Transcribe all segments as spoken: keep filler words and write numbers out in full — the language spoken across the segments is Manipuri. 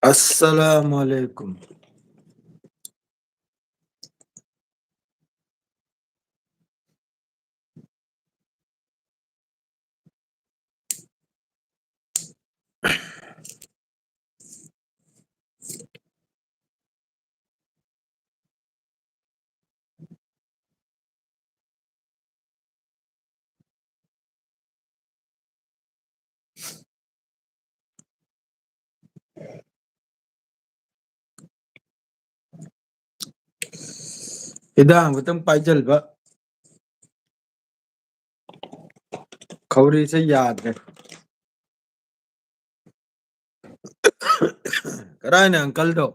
Assalamu alaikum. ꯍꯤꯗꯥꯛ ꯑꯃꯈꯛꯇꯪ ꯄꯥꯏꯁꯤꯜꯕ꯫ ꯈꯧꯔꯤꯁꯦ ꯌꯥꯗ꯭ꯔꯦ꯫ ꯀꯔꯥꯏꯅ ꯑꯪꯀꯜꯗꯣ?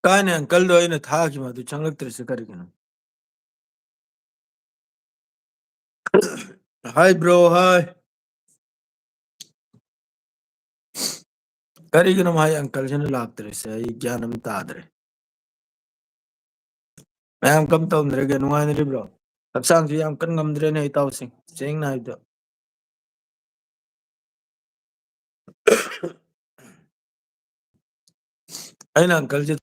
ꯀꯥꯏꯅ ꯑꯪꯀꯜꯗꯣ ꯑꯩꯅ ꯊꯥꯈꯤꯕ ꯑꯗꯨ ꯆꯪꯂꯛꯇ꯭ꯔꯤꯁꯦ ꯀꯔꯤꯒꯤꯅꯣ? Hi bro, hi. ꯀꯔꯤꯒꯤꯅꯣ ꯃꯥꯏ ꯑꯪꯀꯜꯁꯤꯅ ꯂꯥꯛꯇ꯭ꯔꯤꯁꯦ? ꯑꯩ ꯒ꯭ꯌꯥꯟ ꯑꯃ ꯇꯥꯗ꯭ꯔꯦ꯫ ꯃꯌꯥꯝ ꯀꯝ ꯇꯧꯅꯔꯤꯒꯦ? ꯅꯨꯡꯉꯥꯏꯅꯔꯤꯕ꯭ꯔꯣ? ꯍꯛꯆꯥꯡꯁꯨ ꯌꯥꯝ ꯀꯟ ꯉꯝꯗ꯭ꯔꯦꯅꯦ, ꯏꯇꯥꯎꯁꯤꯡ, ꯁꯦꯡꯅ ꯍꯥꯏꯕꯗ꯫ ꯑꯩꯅ ꯑꯪꯀꯜꯁꯦ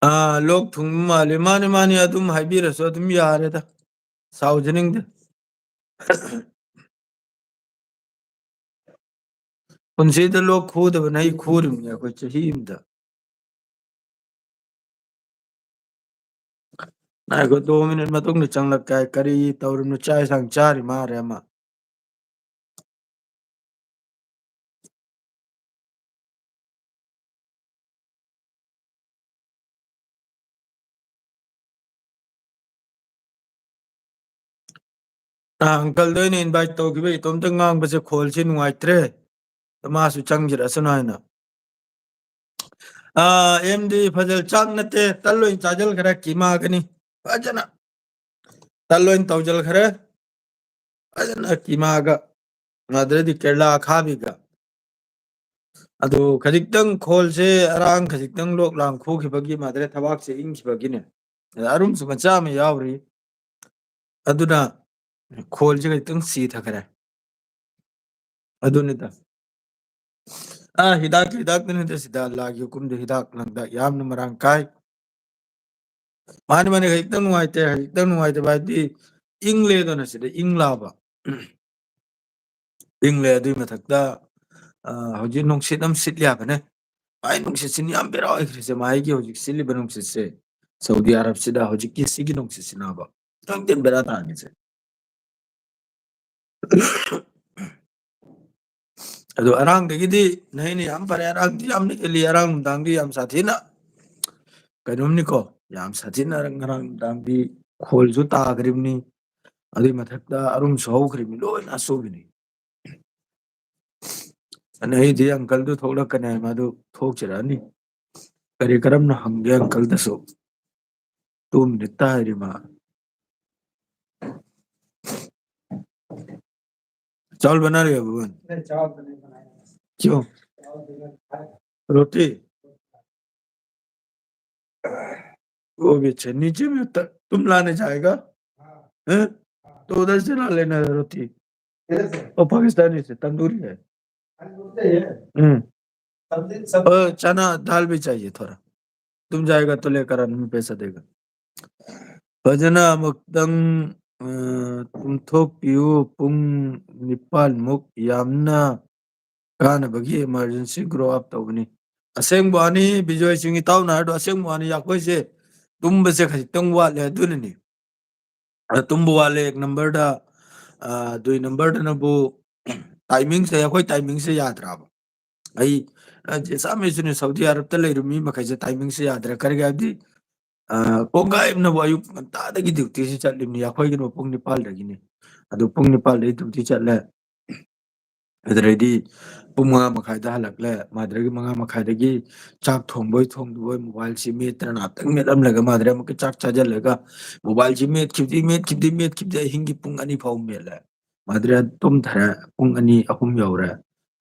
ꯑꯥ, ꯂꯣꯛ ꯊꯨꯡꯕ ꯃꯥꯜꯂꯤ꯫ ꯃꯥꯅꯤ, ꯃꯥꯅꯤ, ꯑꯗꯨꯝ ꯍꯥꯏꯕꯤꯔꯁꯨ ꯑꯗꯨꯝ ꯌꯥꯔꯦꯗ꯫ ꯁꯥꯎꯖꯅꯤꯡꯗꯦ꯫ ꯄꯨꯟꯁꯤꯗ ꯂꯣꯛ ꯈꯨꯗꯕꯅ ꯑꯩ ꯈꯨꯔꯤꯕꯅꯤ ꯑꯩꯈꯣꯏ ꯆꯍꯤ ꯑꯃꯗ꯫ ꯉꯥꯏꯈꯣ, two minute ꯃꯇꯨꯡꯗ ꯆꯪꯂꯛꯀꯦ꯫ ꯀꯔꯤ ꯇꯧꯔꯤꯕꯅꯣ? ꯆꯥꯛ ꯏꯟꯁꯥꯡ ꯆꯥꯔꯤ ꯃꯥꯜꯂꯦ ꯑꯃ꯫ ꯑꯪꯀꯜꯗ ꯑꯩꯅ ꯏꯟꯚꯥꯏꯠ ꯇꯧꯈꯤꯕ, ꯏꯇꯣꯝꯇ ꯉꯥꯡꯕꯁꯦ ꯈꯣꯜꯁꯦ ꯅꯨꯡꯉꯥꯏꯇ꯭ꯔꯦ꯫ ꯃꯥꯁꯨ ꯆꯪꯖꯔꯛꯑꯁꯅꯨ ꯍꯥꯏꯅ꯫ ꯑꯦꯝ ꯗꯤ ꯐꯖꯜ, ꯆꯥꯛ ꯅꯠꯇꯦ, ꯇꯜ ꯑꯣꯏꯅ ꯆꯥꯁꯤꯜꯈ꯭ꯔꯦ ꯀꯤꯃꯥꯒꯅꯤ꯫ ꯐꯖꯅ ꯇꯜ ꯑꯣꯏꯅ ꯇꯧꯁꯤꯜꯈ꯭ꯔꯦ꯫ ꯐꯖꯅ ꯀꯤꯃꯥꯒ, ꯑꯗꯨꯗꯩꯗꯤ ꯀꯦꯔꯂꯥ ꯑꯈꯥꯕꯤꯒ꯫ ꯑꯗꯨ ꯈꯖꯤꯛꯇꯪ ꯈꯣꯜꯁꯦ ꯑꯔꯥꯡ ꯈꯖꯤꯛꯇꯪ ꯂꯣꯛ ꯂꯥꯡ ꯈꯨꯈꯤꯕꯒꯤ ꯃꯥꯗ꯭ꯔꯦ ꯊꯕꯥꯛꯁꯦ ꯏꯪꯈꯤꯕꯒꯤꯅꯦ꯫ ꯑꯗ ꯑꯔꯨꯝꯁꯨ ꯃꯆꯥ ꯑꯃ ꯌꯥꯎꯔꯤ꯫ ꯑꯗꯨꯅ ꯈꯣꯜꯁꯦ ꯈꯖꯤꯛꯇꯪ ꯁꯤꯊꯈ꯭ꯔꯦ꯫ ꯑꯗꯨꯅꯤꯗ꯫ ꯑ, ꯍꯤꯗꯥꯛ, ꯍꯤꯗꯥꯛꯇꯅꯤꯗ ꯁꯤꯗ, ꯂꯥꯏꯒꯤ ꯍꯨꯀꯨꯝꯗ ꯍꯤꯗꯥꯛ ꯂꯥꯡꯊꯛ ꯌꯥꯝꯅ ꯃꯔꯥꯡ ꯀꯥꯏ꯫ ꯃꯥꯅꯤ, ꯃꯥꯅꯤ, ꯈꯖꯤꯛꯇꯪ ꯅꯨꯡꯉꯥꯏꯇꯦ, ꯈꯖꯤꯛꯇꯪ ꯅꯨꯡꯉꯥꯏꯇꯕ ꯍꯥꯏꯗꯤ ꯏꯪꯂꯦꯗꯅ ꯁꯤꯗ ꯏꯪꯂꯥꯕ꯫ ꯏꯪꯂꯦ, ꯑꯗꯨꯒꯤ ꯃꯊꯛꯇ, ꯑ, ꯍꯧꯖꯤꯛ ꯅꯨꯡꯁꯤꯠ ꯑꯃ ꯁꯤꯠꯂꯤ ꯍꯥꯏꯕꯅꯦ꯫ ꯃꯥꯏ ꯅꯨꯡꯁꯤꯠꯁꯤꯅ ꯌꯥꯝ ꯕꯦꯔꯥ ꯑꯣꯏꯈ꯭ꯔꯤꯁꯦ, ꯃꯥꯏꯒꯤ ꯍꯧꯖꯤꯛ ꯁꯤꯠꯂꯤꯕ ꯅꯨꯡꯁꯤꯠꯁꯦ, ꯁꯥꯎꯗꯤ ꯑꯔꯕꯁꯤꯗ ꯍꯧꯖꯤꯛꯀꯤ ꯁꯤꯒꯤ ꯅꯨꯡꯁꯤꯠꯁꯤꯅꯕ ꯈꯤꯇꯪ ꯕꯦꯔꯥ ꯇꯥꯔꯤꯁꯦ꯫ ꯑꯗꯣ ꯑꯔꯥꯡꯗꯒꯤꯗꯤ ꯅꯍꯩꯅ ꯌꯥꯝ ꯐꯔꯦ, ꯑꯔꯥꯡꯗꯤ ꯌꯥꯝꯅ ꯍꯦꯜꯂꯤ, ꯑꯔꯥꯡ ꯅꯨꯡꯗꯥꯡꯗꯤ ꯌꯥꯝ ꯁꯥꯊꯤꯅ ꯀꯩꯅꯣꯝꯅꯤꯀꯣ, ꯌꯥꯝ ꯁꯥꯊꯤꯅ ꯉꯔꯥꯡ ꯅꯨꯡꯗꯥꯡꯗꯤ ꯈꯣꯜꯁꯨ ꯇꯥꯈ꯭ꯔꯤꯕꯅꯤ, ꯑꯗꯨꯒꯤ ꯃꯊꯛꯇ ꯑꯔꯨꯝꯁꯨ ꯍꯧꯈ꯭ꯔꯤꯕꯅꯤ, ꯂꯣꯏꯅ ꯑꯆꯨꯕꯅꯤ꯫ ꯑꯗꯨꯅ ꯑꯩꯗꯤ ꯑꯪꯀꯜꯗꯨ ꯊꯣꯛꯂꯛꯀꯅꯤ ꯍꯥꯏ, ꯃꯥꯗꯨ ꯊꯣꯛꯆꯔꯛꯑꯅꯤ꯫ ꯀꯔꯤ ꯀꯔꯝꯅ ꯍꯪꯒꯦ ꯑꯪꯀꯜꯗꯁꯨ? ꯇꯨꯝꯗ꯭ꯔꯤ ꯇꯥꯏꯔꯤ ꯃꯥ꯫ चावल बना रहे हो भगवान? नहीं, चावल तो नहीं बनाया। क्यों? चावल तो नहीं खाया। रोटी? वो भी अच्छा, नीचे में त-, तुम लाने जाएगा? हाँ। हैं? हाँ। तो उधर से ला लेना रोटी। किधर से? वो पाकिस्तानी से, तंदूरी है। तंदूरी है? हम्म। सब्जी, सब्जी। और चना दाल भी चाहिए थोड़ा। तुम जाएगा तो लेकर आना, मैं पैसा देगा। ꯐꯖꯅ ꯑꯃꯨꯛꯇꯪ, ꯑ, ꯇꯨꯝꯊꯣꯛꯄꯤꯌꯨ꯫ ꯄꯨꯡ ꯅꯤꯄꯥꯟ ꯃꯨꯛ ꯌꯥꯝꯅ ꯀꯥꯟꯅꯕꯒꯤ emergency grow up ꯇꯧꯕꯅꯤ꯫ ꯑꯁꯦꯡꯕ ꯋꯥꯅꯤ, ꯕꯤꯖꯣꯏ ꯁꯤꯡ ꯏꯇꯥꯎꯅ ꯍꯥꯏꯔꯗꯣ ꯑꯁꯦꯡꯕ ꯋꯥꯅꯤ꯫ ꯑꯩꯈꯣꯏꯁꯦ ꯇꯨꯝꯕꯁꯦ ꯈꯖꯤꯛꯇꯪ ꯋꯥꯠꯂꯦ, ꯑꯗꯨꯅꯅꯤ꯫ ꯑ, ꯇꯨꯝꯕ ꯋꯥꯠꯂꯦ ꯑꯦꯛ ꯅꯝꯕꯔꯗ, ꯑ, ꯗꯨꯏ ꯅꯝꯕꯔꯗꯅꯕꯨ timingꯁꯦ, ꯑꯩꯈꯣꯏ timingꯁꯦ ꯌꯥꯗ꯭ꯔꯕ꯫ ꯑꯩ, ꯑ, ꯖꯦꯁꯥꯃꯦꯁꯤꯅꯦ, ꯁꯥꯎꯗꯤ ꯑꯔꯕꯇ ꯂꯩꯔꯤꯕ ꯃꯤ ꯃꯈꯩꯁꯦ timingꯁꯦ ꯌꯥꯗ꯭ꯔꯦ꯫ ꯀꯔꯤꯒꯤ ꯍꯥꯏꯕꯗꯤ, ꯑ, ꯀꯣꯡꯒꯥꯏ ꯑꯃꯅꯕꯨ ꯑꯌꯨꯛ ꯉꯟꯇꯥꯗꯒꯤ dutyꯁꯦ ꯆꯠꯂꯤꯕꯅꯤ, ꯑꯩꯈꯣꯏꯒꯤꯅ ꯄꯨꯡ ꯅꯤꯄꯥꯟꯗꯒꯤꯅꯤ꯫ ꯑꯗꯨ ꯄꯨꯡ ꯅꯤꯄꯥꯜꯗꯩ duty ꯆꯠꯂꯦ꯫ ꯑꯗꯨꯗꯩꯗꯤ ꯄꯨꯡ ꯃꯉꯥ ꯃꯈꯥꯏꯗ ꯍꯜꯂꯛꯂꯦ꯫ ꯃꯥꯗ꯭ꯔꯒꯤ ꯃꯉꯥ ꯃꯈꯥꯏꯗꯒꯤ ꯆꯥꯛ ꯊꯣꯡꯕꯣꯏ ꯊꯣꯡꯗꯕꯣꯏ mobileꯁꯤ ꯃꯦꯠꯇꯅ ꯉꯥꯛꯇꯪ ꯃꯦꯠꯂꯝꯂꯒ ꯃꯥꯗ꯭ꯔ ꯑꯃꯨꯛꯀ ꯆꯥꯛ ꯆꯥꯁꯤꯜꯂꯒ mobileꯁꯤ ꯃꯦꯠꯈꯤꯕꯗꯤ, ꯃꯦꯠꯈꯤꯕꯗꯤ, ꯃꯦꯠꯈꯤꯕꯗꯤ ꯑꯍꯤꯡꯒꯤ ꯄꯨꯡ ꯑꯅꯤ ꯐꯥꯎ ꯃꯦꯠꯂꯦ꯫ ꯃꯥꯗ꯭ꯔ ꯇꯨꯝꯊꯔꯦ꯫ ꯄꯨꯡ ꯑꯅꯤ, ꯑꯍꯨꯝ ꯌꯧꯔꯦ꯫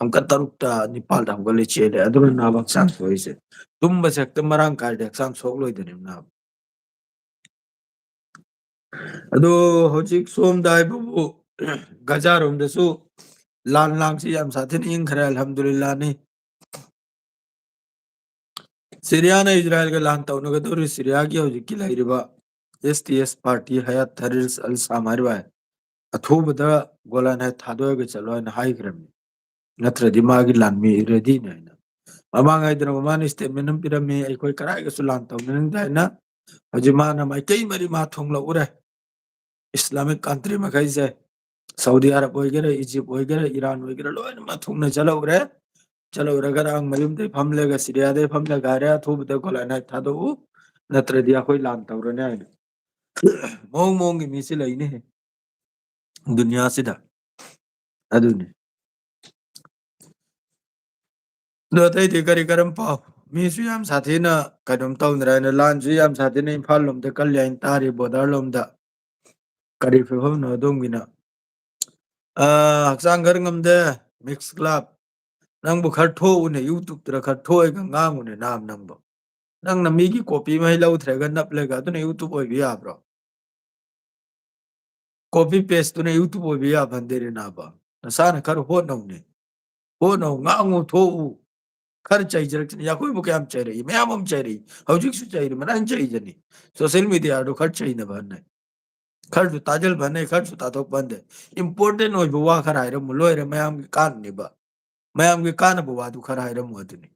ꯑꯃꯨꯛꯀ ꯇꯔꯨꯛꯇ, ꯅꯤꯄꯥꯜꯗ ꯍꯧꯒꯠꯂ ꯆꯦꯜꯂꯦ꯫ ꯑꯗꯨꯅ ꯅꯥꯕ ꯍꯛꯆꯥꯡ ꯁꯣꯛꯏꯁꯦ꯫ ꯇꯨꯝꯕꯁꯦ ꯍꯦꯛꯇ ꯃꯔꯥꯡ ꯀꯥꯏꯔꯗꯤ ꯍꯛꯆꯥꯡ ꯁꯣꯛꯂꯣꯏꯗꯣꯏꯅꯦꯕ ꯅꯥꯕ꯫ ꯑꯗꯣ ꯍꯧꯖꯤꯛ ꯁꯣꯝꯗ ꯍꯥꯏꯕꯕꯨ ꯒꯖꯥꯔꯣꯝꯗꯁꯨ ꯂꯥꯟ ꯂꯥꯡꯁꯤ ꯌꯥꯝ ꯁꯥꯊꯤꯅ ꯏꯪꯈ꯭ꯔꯦ, ꯑꯜꯍꯝꯗꯨꯂꯤꯜꯂꯥꯅꯤ꯫ ꯁꯤꯔꯤꯌꯥꯅ ꯏꯖꯔꯥꯏꯜꯒ ꯂꯥꯟ ꯇꯧꯅꯒꯗꯧꯔꯤ ꯁꯤꯔꯤꯌꯥꯒꯤ ꯍꯧꯖꯤꯛꯀꯤ ꯂꯩꯔꯤꯕ S T S party ꯍꯌꯥꯠ ꯊꯔꯤꯔ ꯑꯜ ꯁꯥꯝ ꯍꯥꯏꯔꯤꯕ ꯑꯊꯨꯕꯗ ꯒꯣꯂꯥꯟ ꯍꯥꯏ ꯊꯥꯗꯣꯛꯑꯒ ꯆꯠꯂꯣ ꯍꯥꯏꯅ ꯍꯥꯏꯈ꯭ꯔꯕꯅꯤ꯫ ꯅꯠꯇ꯭ꯔꯗꯤ ꯃꯥꯒꯤ ꯂꯥꯟꯃꯤ readyꯅꯤ ꯍꯥꯏꯅ꯫ ꯃꯃꯥꯡ ꯍꯥꯏꯗꯅ ꯃꯃꯥꯅ statement ꯑꯃ ꯄꯤꯔꯝꯃꯤ, "ꯑꯩꯈꯣꯏ ꯀꯗꯥꯏꯒꯁꯨ ꯂꯥꯟ ꯇꯧꯅꯅꯤꯡꯗꯦ" ꯍꯥꯏꯅ꯫ ꯍꯧꯖꯤꯛ ꯃꯥꯅ ꯃꯥꯏꯀꯩ ꯃꯔꯤ ꯃꯥ ꯊꯣꯡꯂꯛꯎꯔꯦ꯫ Islamic country ꯃꯈꯩꯁꯦ, ꯁꯥꯎꯗꯤ ꯑꯔꯕ ꯑꯣꯏꯒꯦꯔꯥ, ꯏꯖꯤꯞ ꯑꯣꯏꯒꯦꯔꯥ, ꯏꯔꯥꯟ ꯑꯣꯏꯒꯦꯔꯥ, ꯂꯣꯏꯅꯃꯛ ꯊꯨꯡꯅ ꯆꯠꯍꯧꯔꯦ꯫ ꯆꯠꯍꯧꯔꯒ ꯃꯌꯨꯝꯗꯩ ꯐꯝꯂꯒ ꯁꯤꯔꯤꯌꯥꯗꯩ ꯐꯝꯂꯒ ꯍꯥꯏꯔꯦ, "ꯑꯊꯨꯕꯗ ꯒꯣꯂꯥꯟ ꯍꯥꯏ ꯊꯥꯗꯣꯛꯎ, ꯅꯠꯇ꯭ꯔꯗꯤ ꯑꯩꯈꯣꯏ ꯂꯥꯟ ꯇꯧꯔꯅꯤ" ꯍꯥꯏꯅ꯫ ꯃꯑꯣꯡ ꯃꯑꯣꯡꯒꯤ ꯃꯤꯁꯤ ꯂꯩꯅꯦ ꯗꯨꯅꯤꯌꯥꯁꯤꯗ꯫ ꯑꯗꯨꯅꯤ꯫ ꯑꯗꯣ ꯑꯇꯩꯗꯤ ꯀꯔꯤ ꯀꯔꯝ ꯄꯥꯎ? ꯃꯤꯁꯨ ꯌꯥꯝ ꯁꯥꯊꯤꯅ ꯀꯩꯅꯣꯝ ꯇꯧꯅꯔꯦ ꯍꯥꯏꯅ, ꯂꯥꯟꯁꯨ ꯌꯥꯝ ꯁꯥꯊꯤꯅ ꯏꯝꯐꯥꯜ ꯂꯣꯝꯗ ꯀꯜꯂꯤ ꯍꯥꯏꯅ ꯇꯥꯔꯤ, border ꯂꯣꯝꯗ꯫ ꯀꯔꯤ ꯐꯤꯕꯝꯅꯣ ꯑꯗꯣꯝꯒꯤꯅ? ꯑꯥ, ꯍꯛꯆꯥꯡ ꯈꯔ ꯉꯝꯗꯦ, ꯃꯤꯛꯁ ꯀ꯭ꯂꯕ꯫ ꯅꯪꯕꯨ ꯈꯔ ꯊꯣꯛꯎꯅꯦ, YouTubeꯇꯔ ꯈꯔ ꯊꯣꯛꯑꯒ ꯉꯥꯡꯉꯨꯅꯦ, ꯅꯥꯕ ꯅꯪꯕꯣ꯫ ꯅꯪꯅ ꯃꯤꯒꯤ copy ꯃꯍꯩ ꯂꯧꯗ꯭ꯔꯒ ꯅꯞꯂꯒ ꯑꯗꯨꯅ YouTube ꯑꯣꯏꯕ ꯌꯥꯕ꯭ꯔꯣ? Copy pasteꯇꯨꯅ YouTube ꯑꯣꯏꯕ ꯌꯥꯕ ꯅꯠꯇꯦꯅꯦ ꯅꯥꯕ꯫ ꯅꯁꯥꯅ ꯈꯔ ꯍꯣꯠꯅꯧꯅꯦ꯫ ꯍꯣꯠꯅꯧ, ꯉꯥꯡꯉꯨ, ꯊꯣꯛꯎ꯫ ꯈꯔ ꯆꯩꯖꯔꯛꯁꯅꯤ꯫ ꯑꯩꯈꯣꯏꯕꯨ ꯀꯌꯥꯝ ꯆꯩꯔꯛꯏ? ꯃꯌꯥꯝ ꯑꯃ ꯆꯩꯔꯛꯏ꯫ ꯍꯧꯖꯤꯛꯁꯨ ꯆꯩꯔꯤ, ꯃꯅꯥꯏ ꯆꯩꯖꯅꯤ꯫ Social mediaꯗꯨ ꯈꯔ ꯆꯩꯅꯕ ꯍꯟꯅꯩ꯫ ꯈꯔꯁꯨ ꯇꯥꯖꯤꯟꯕ ꯍꯟꯅꯩ, ꯈꯔꯁꯨ ꯇꯥꯊꯣꯛꯄ ꯍꯟꯗꯦ꯫ Important ꯑꯣꯏꯕ ꯋꯥ ꯈꯔ ꯍꯥꯏꯔꯝꯃꯨ, ꯂꯣꯏꯔꯦ, ꯃꯌꯥꯝꯒꯤ ꯀꯥꯟꯅꯅꯤꯕ꯫ ꯃꯌꯥꯝꯒꯤ ꯀꯥꯟꯅꯕ ꯋꯥꯗꯨ ꯈꯔ ꯍꯥꯏꯔꯝꯃꯨ ꯑꯗꯨꯅꯤ꯫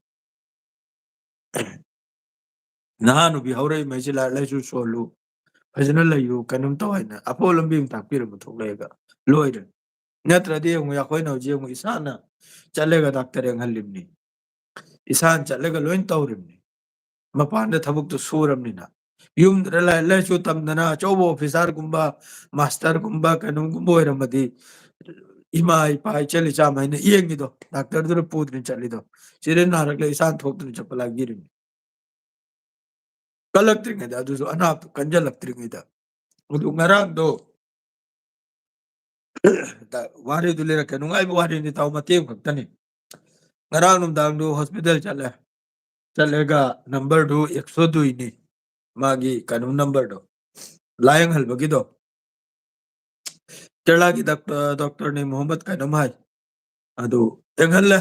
ꯅꯍꯥ ꯅꯨꯄꯤ ꯍꯧꯔꯛꯏꯉꯩꯁꯤ ꯂꯥꯏꯔꯤꯛ ꯂꯥꯏꯁꯨ ꯁꯣꯜꯂꯨ, ꯐꯖꯅ ꯂꯩꯌꯨ, ꯀꯩꯅꯣꯝ ꯇꯧ ꯍꯥꯏꯅ ꯑꯐꯕ ꯂꯝꯕꯤ ꯑꯃ ꯇꯥꯛꯄꯤꯔꯝꯃꯨ ꯊꯣꯛꯂꯛꯑꯒ꯫ ꯂꯣꯏꯔꯦ꯫ ꯅꯠꯇ꯭ꯔꯗꯤ ꯌꯦꯡꯉꯨ, ꯑꯩꯈꯣꯏꯅ ꯍꯧꯖꯤꯛ ꯌꯦꯡꯉꯨ, ꯏꯁꯥꯅ ꯆꯠꯂꯒ ꯗꯥꯛꯇꯔ ꯌꯦꯡꯍꯜꯂꯤꯕꯅꯤ꯫ ꯏꯁꯥꯅ ꯆꯠꯂꯒ ꯂꯣꯏ ꯇꯧꯔꯤꯕꯅꯤ꯫ ꯃꯄꯥꯟꯗ ꯊꯕꯛꯇꯨ ꯁꯨꯔꯕꯅꯤꯅ꯫ ꯌꯨꯝꯗꯨꯗ ꯂꯥꯏꯔꯤꯛ ꯂꯥꯏꯁꯨ ꯇꯝꯗꯅ ꯑꯆꯧꯕ officerꯒꯨꯝꯕ, masterꯒꯨꯝꯕ, ꯀꯩꯅꯣꯝꯒꯨꯝꯕ ꯑꯣꯏꯔꯝꯃꯗꯤ, ꯏꯃꯥ ꯏꯄꯥ ꯏꯆꯜ ꯏꯆꯥ ꯃꯈꯩꯅ ꯌꯦꯡꯉꯤꯗꯣ, doctorꯗꯨꯗ ꯄꯨꯗꯅ ꯆꯠꯂꯤꯗꯣ꯫ ꯁꯤꯗ ꯅꯥꯔꯛꯂꯦ, ꯏꯁꯥ ꯊꯣꯛꯇꯅ ꯆꯠꯄ ꯂꯥꯡꯈꯤꯔꯤꯕꯅꯤ꯫ ꯀꯜꯂꯛꯇ꯭ꯔꯤꯉꯩꯗ, ꯑꯗꯨꯁꯨ ꯑꯅꯥꯕꯗꯨ ꯀꯟꯖꯜꯂꯛꯇ꯭ꯔꯤꯉꯩꯗ꯫ ꯑꯗꯨ ꯉꯔꯥꯡꯗꯣ, ꯋꯥꯔꯤꯗꯨ ꯂꯤꯔꯛꯀꯦ, ꯅꯨꯡꯉꯥꯏꯕ ꯋꯥꯔꯤꯅꯤ, ꯇꯥꯎ, ꯃꯇꯦꯛ ꯑꯃꯈꯛꯇꯅꯤ꯫ ꯉꯔꯥꯡ ꯅꯨꯡꯗꯥꯡꯗꯨ hospital ꯆꯠꯂꯦ꯫ ꯆꯠꯂꯒ numberꯗꯨ ꯑꯦꯛꯁꯣ ꯗꯨꯏꯅꯤ, ꯃꯥꯒꯤ ꯀꯩꯅꯣ numberꯗꯣ, ꯂꯥꯏꯌꯦꯡꯍꯜꯕꯒꯤꯗꯣ꯫ ꯀꯦꯔꯂꯥꯒꯤ ꯗꯥꯛꯇ-, doctorꯅꯤ, ꯃꯣꯍꯝꯃꯗ ꯀꯩꯅꯣꯝ ꯍꯥꯏ꯫ ꯑꯗꯨ ꯌꯦꯡꯍꯜꯂꯦ꯫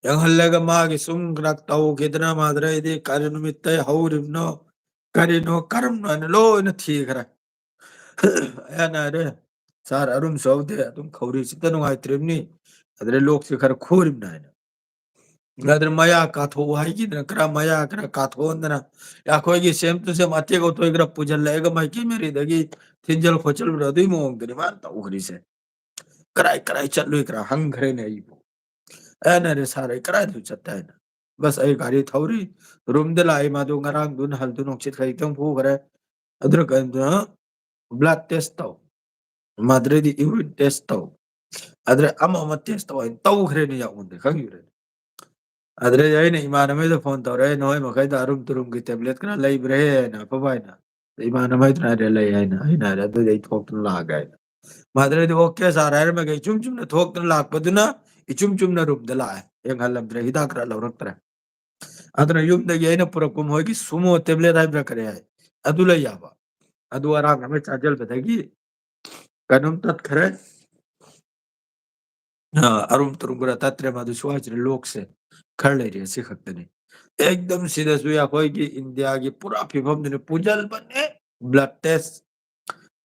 ꯌꯦꯡꯍꯜꯂꯒ ꯃꯥꯒꯤ ꯁꯨꯝ ꯈꯔ ꯇꯧꯈꯤꯗꯅ, ꯃꯥꯗ꯭ꯔꯩꯗꯤ ꯀꯔꯤ ꯅꯨꯃꯤꯠꯇꯩ ꯍꯧꯔꯤꯕꯅꯣ, ꯀꯔꯤꯅꯣ, ꯀꯔꯝꯅꯣ ꯍꯥꯏꯅ ꯂꯣꯏꯅ ꯊꯤꯈ꯭ꯔꯦ꯫ ꯑꯩꯅ ꯍꯥꯏꯔꯦ, "ꯁꯥꯔ, ꯑꯔꯨꯝ ꯁꯧꯗꯦ, ꯑꯗꯨꯝ ꯈꯧꯔꯤ ꯆꯤꯛꯇ ꯅꯨꯡꯉꯥꯏꯇ꯭ꯔꯤꯕꯅꯤ, ꯑꯗꯨꯗꯩ ꯂꯣꯛꯁꯦ ꯈꯔ ꯈꯨꯔꯤꯕꯅꯤ" ꯍꯥꯏꯅ꯫ ꯑꯗꯨꯅ ꯃꯌꯥ ꯀꯥꯊꯣꯛꯎ ꯍꯥꯏꯈꯤꯗꯅ, ꯈꯔ ꯃꯌꯥ ꯈꯔ ꯀꯥꯊꯣꯛꯍꯟꯗꯅ, ꯑꯩꯈꯣꯏꯒꯤ same to same ꯑꯇꯦꯛ ꯑꯇꯣꯏ ꯈꯔ ꯄꯨꯁꯤꯜꯂꯛꯑꯒ ꯃꯥꯏꯀꯩ ꯃꯔꯤꯗꯒꯤ ꯊꯤꯟꯖꯜ ꯈꯣꯠꯆꯜꯂꯨꯔ ꯑꯗꯨꯒꯤ ꯃꯑꯣꯡꯗꯅꯤ ꯃꯥꯅ ꯇꯧꯈ꯭ꯔꯤꯁꯦ꯫ "ꯀꯔꯥꯏ ꯀꯔꯥꯏ ꯆꯠꯂꯨꯏ?" ꯈꯔ ꯍꯪꯈ꯭ꯔꯦꯅꯦ ꯑꯩꯕꯨ꯫ ꯑꯩꯅ ꯍꯥꯏꯔꯦ, "ꯁꯥꯔ, ꯑꯩ ꯀꯗꯥꯏꯗ ꯆꯠꯇꯦ?" ꯍꯥꯏꯅ꯫ "ꯕꯁ, ꯑꯩ ꯒꯥꯔꯤ ꯊꯧꯔꯤ, ꯔꯨꯝꯗ ꯂꯥꯛꯏ, ꯃꯥꯗꯣ ꯉꯔꯥꯡꯗꯨ ꯅꯍꯜꯗꯨ ꯅꯨꯡꯁꯤꯠ ꯈꯖꯤꯛꯇꯪ ꯐꯨꯈ꯭ꯔꯦ, ꯑꯗꯨꯅ ꯀꯩꯅꯣ, blood test ꯇꯧ, ꯃꯥꯗ꯭ꯔꯗꯤ urine test ꯇꯧ, ꯑꯗꯨꯗ ꯑꯃ ꯑꯃ test ꯇꯧ" ꯍꯥꯏꯅ ꯇꯧꯈ꯭ꯔꯦꯅꯦ, ꯌꯥꯎꯃꯟꯗꯦ, ꯈꯪꯈꯤꯕ꯭ꯔꯦ꯫ ꯑꯗꯨꯗꯩꯗꯤ ꯑꯩꯅ ꯏꯃꯥꯟꯅꯕꯗ phone ꯇꯧꯔꯦ, "ꯅꯣꯏ ꯃꯈꯩꯗ ꯑꯔꯨꯝ ꯇꯔꯨꯝꯒꯤ tablet ꯈꯔ ꯂꯩꯕ꯭ꯔꯥꯍꯦ?" ꯍꯥꯏꯅ, ꯑꯐꯕ ꯍꯥꯏꯅ꯫ ꯏꯃꯥꯟꯅꯕ ꯍꯥꯏꯗꯨꯅ ꯍꯥꯏꯔꯦ, "ꯂꯩ" ꯍꯥꯏꯅ꯫ ꯑꯩꯅ ꯍꯥꯏꯔꯦ, "ꯑꯗꯨꯗꯤ ꯑꯩ ꯊꯣꯛꯇꯨꯅ ꯂꯥꯛꯑꯒꯦ" ꯍꯥꯏꯅ꯫ ꯃꯥꯗ꯭ꯔꯗꯤ "Okay sir" ꯍꯥꯏꯔꯝꯃꯒ ꯏꯆꯨꯝ ꯆꯨꯝꯅ ꯊꯣꯛꯇꯨꯅ ꯂꯥꯛꯄꯗꯨꯅ ꯏꯆꯨꯝ ꯆꯨꯝꯅ ꯔꯨꯝꯗ ꯂꯥꯛꯑꯦ꯫ ꯌꯦꯡꯍꯜꯂꯝꯗ꯭ꯔꯦ, ꯍꯤꯗꯥꯛ ꯈꯔ ꯂꯧꯔꯛꯇ꯭ꯔꯦ꯫ ꯑꯗꯨꯅ ꯌꯨꯝꯗꯒꯤ ꯑꯩꯅ ꯄꯨꯔꯛꯄ ꯃꯣꯏꯒꯤ Sumo tablet ꯍꯥꯏꯕ꯭ꯔꯥ ꯀꯔꯤ ꯍꯥꯏ, ꯑꯗꯨ ꯂꯩ ꯌꯥꯕ꯫ ꯑꯗꯨ ꯑꯔꯥꯡ ꯑꯃ ꯆꯥꯁꯤꯜꯕꯗꯒꯤ ꯀꯩꯅꯣꯝ ꯇꯠꯈ꯭ꯔꯦ꯫ ꯑ, ꯑꯔꯨꯝ ꯇꯔꯨꯝ ꯈꯔ ꯇꯠꯇ꯭ꯔꯦ, ꯃꯗꯨ ꯁ꯭ꯋꯥꯏꯁꯤꯗ ꯂꯣꯛꯁꯦ ꯈꯔ ꯂꯩꯔꯦ, ꯑꯁꯤ ꯈꯛꯇꯅꯤ꯫ ꯑꯦꯛꯗꯝ ꯁꯤꯗꯁꯨ ꯑꯩꯈꯣꯏꯒꯤ ꯏꯟꯗꯤꯌꯥꯒꯤ ꯄꯨꯔꯥ ꯐꯤꯕꯝꯗꯨꯅ ꯄꯨꯖꯜꯕꯅꯦ, blood test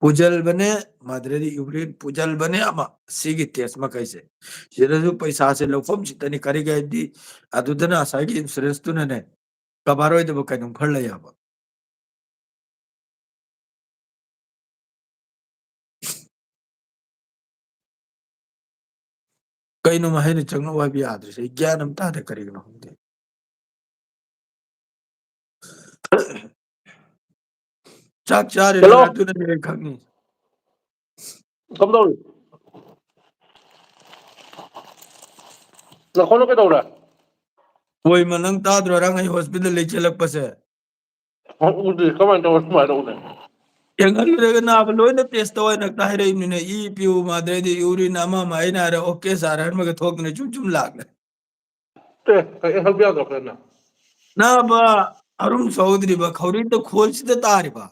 ꯄꯨꯖꯜꯕꯅꯦ, ꯃꯗꯨꯗꯩꯗꯤ urine ꯄꯨꯖꯜꯕꯅꯦ, ꯑꯃ ꯁꯤꯒꯤ test ꯃꯈꯩꯁꯦ꯫ ꯁꯤꯗꯁꯨ ꯄꯩꯁꯥꯁꯦ ꯂꯧꯐꯝꯁꯤꯗꯅꯤ, ꯀꯔꯤꯒꯤ ꯍꯥꯏꯗꯤ ꯑꯗꯨꯗꯅ ꯉꯁꯥꯏꯒꯤ insurance ꯇꯨꯅꯅꯦ cover ꯑꯣꯏꯗꯕ ꯀꯩꯅꯣꯝ ꯈꯔ ꯂꯩ ꯍꯥꯏꯕ꯫ ꯀꯩꯅꯣ ꯃꯍꯩꯅ ꯆꯪꯉꯛꯑꯣ ꯍꯥꯏꯕ ꯌꯥꯗ꯭ꯔꯤꯁꯦ? ꯑꯩ ꯒ꯭ꯌꯥꯟ ꯑꯃ ꯇꯥꯗꯦ, ꯀꯔꯤꯒꯤꯅꯣ ꯈꯪꯗꯦ꯫ ꯆꯥꯛ ꯆꯥꯔꯤꯔꯣ? ꯍꯜꯂꯣ꯫ ꯑꯗꯨꯅꯅꯦ ꯑꯩ ꯈꯪꯉꯤ꯫ ꯀꯝꯗꯧꯔꯤ? ꯅꯈꯣꯟꯗꯣ ꯀꯩꯗꯧꯔꯦ? ꯍꯣꯏ, ꯃ, ꯅꯪ ꯇꯥꯗ꯭ꯔꯣ ꯉꯔꯥꯡ ꯑꯩ ꯍꯣꯁꯄꯤꯇꯥꯜꯗꯩ ꯆꯦꯜꯂꯛꯄꯁꯦ? ꯎꯗꯦ, ꯀꯃꯥꯏꯅ ꯇꯧꯔ ꯁꯨꯃꯥꯏꯅ ꯇꯧꯕꯅꯦ? ꯌꯦꯡꯍꯜꯂꯨꯔꯒ ꯅꯥꯕ ꯂꯣꯏꯅ ꯇꯦꯁ ꯇꯧ ꯍꯥꯏꯅ ꯍꯦꯛꯇ ꯍꯥꯏꯔꯛꯏꯕꯅꯤꯅꯦ꯫ ꯏ ꯄꯤꯌꯨ, ꯃꯥꯗ꯭ꯔꯩꯗꯤ ꯌꯨꯔꯤꯟ ꯑꯃ ꯑꯃ ꯑꯩꯅ ꯍꯥꯏꯔꯦ, "ꯑꯣꯀꯦ ꯁꯥꯔ," ꯍꯥꯏꯔꯝꯃꯒ ꯊꯣꯛꯇꯅ ꯖꯨꯝ ꯖꯨꯝ ꯂꯥꯛꯂꯦ꯫ ꯑꯦ, ꯀꯩ ꯍꯦꯜꯞ ꯌꯥꯗ꯭ꯔꯣ ꯐꯖꯅ? ꯅꯥꯕ ꯑꯔꯨꯝ ꯁꯧꯗ꯭ꯔꯤꯕ ꯈꯧꯔꯤꯇ ꯈꯣꯜꯁꯤꯗ ꯇꯥꯔꯤꯕ꯫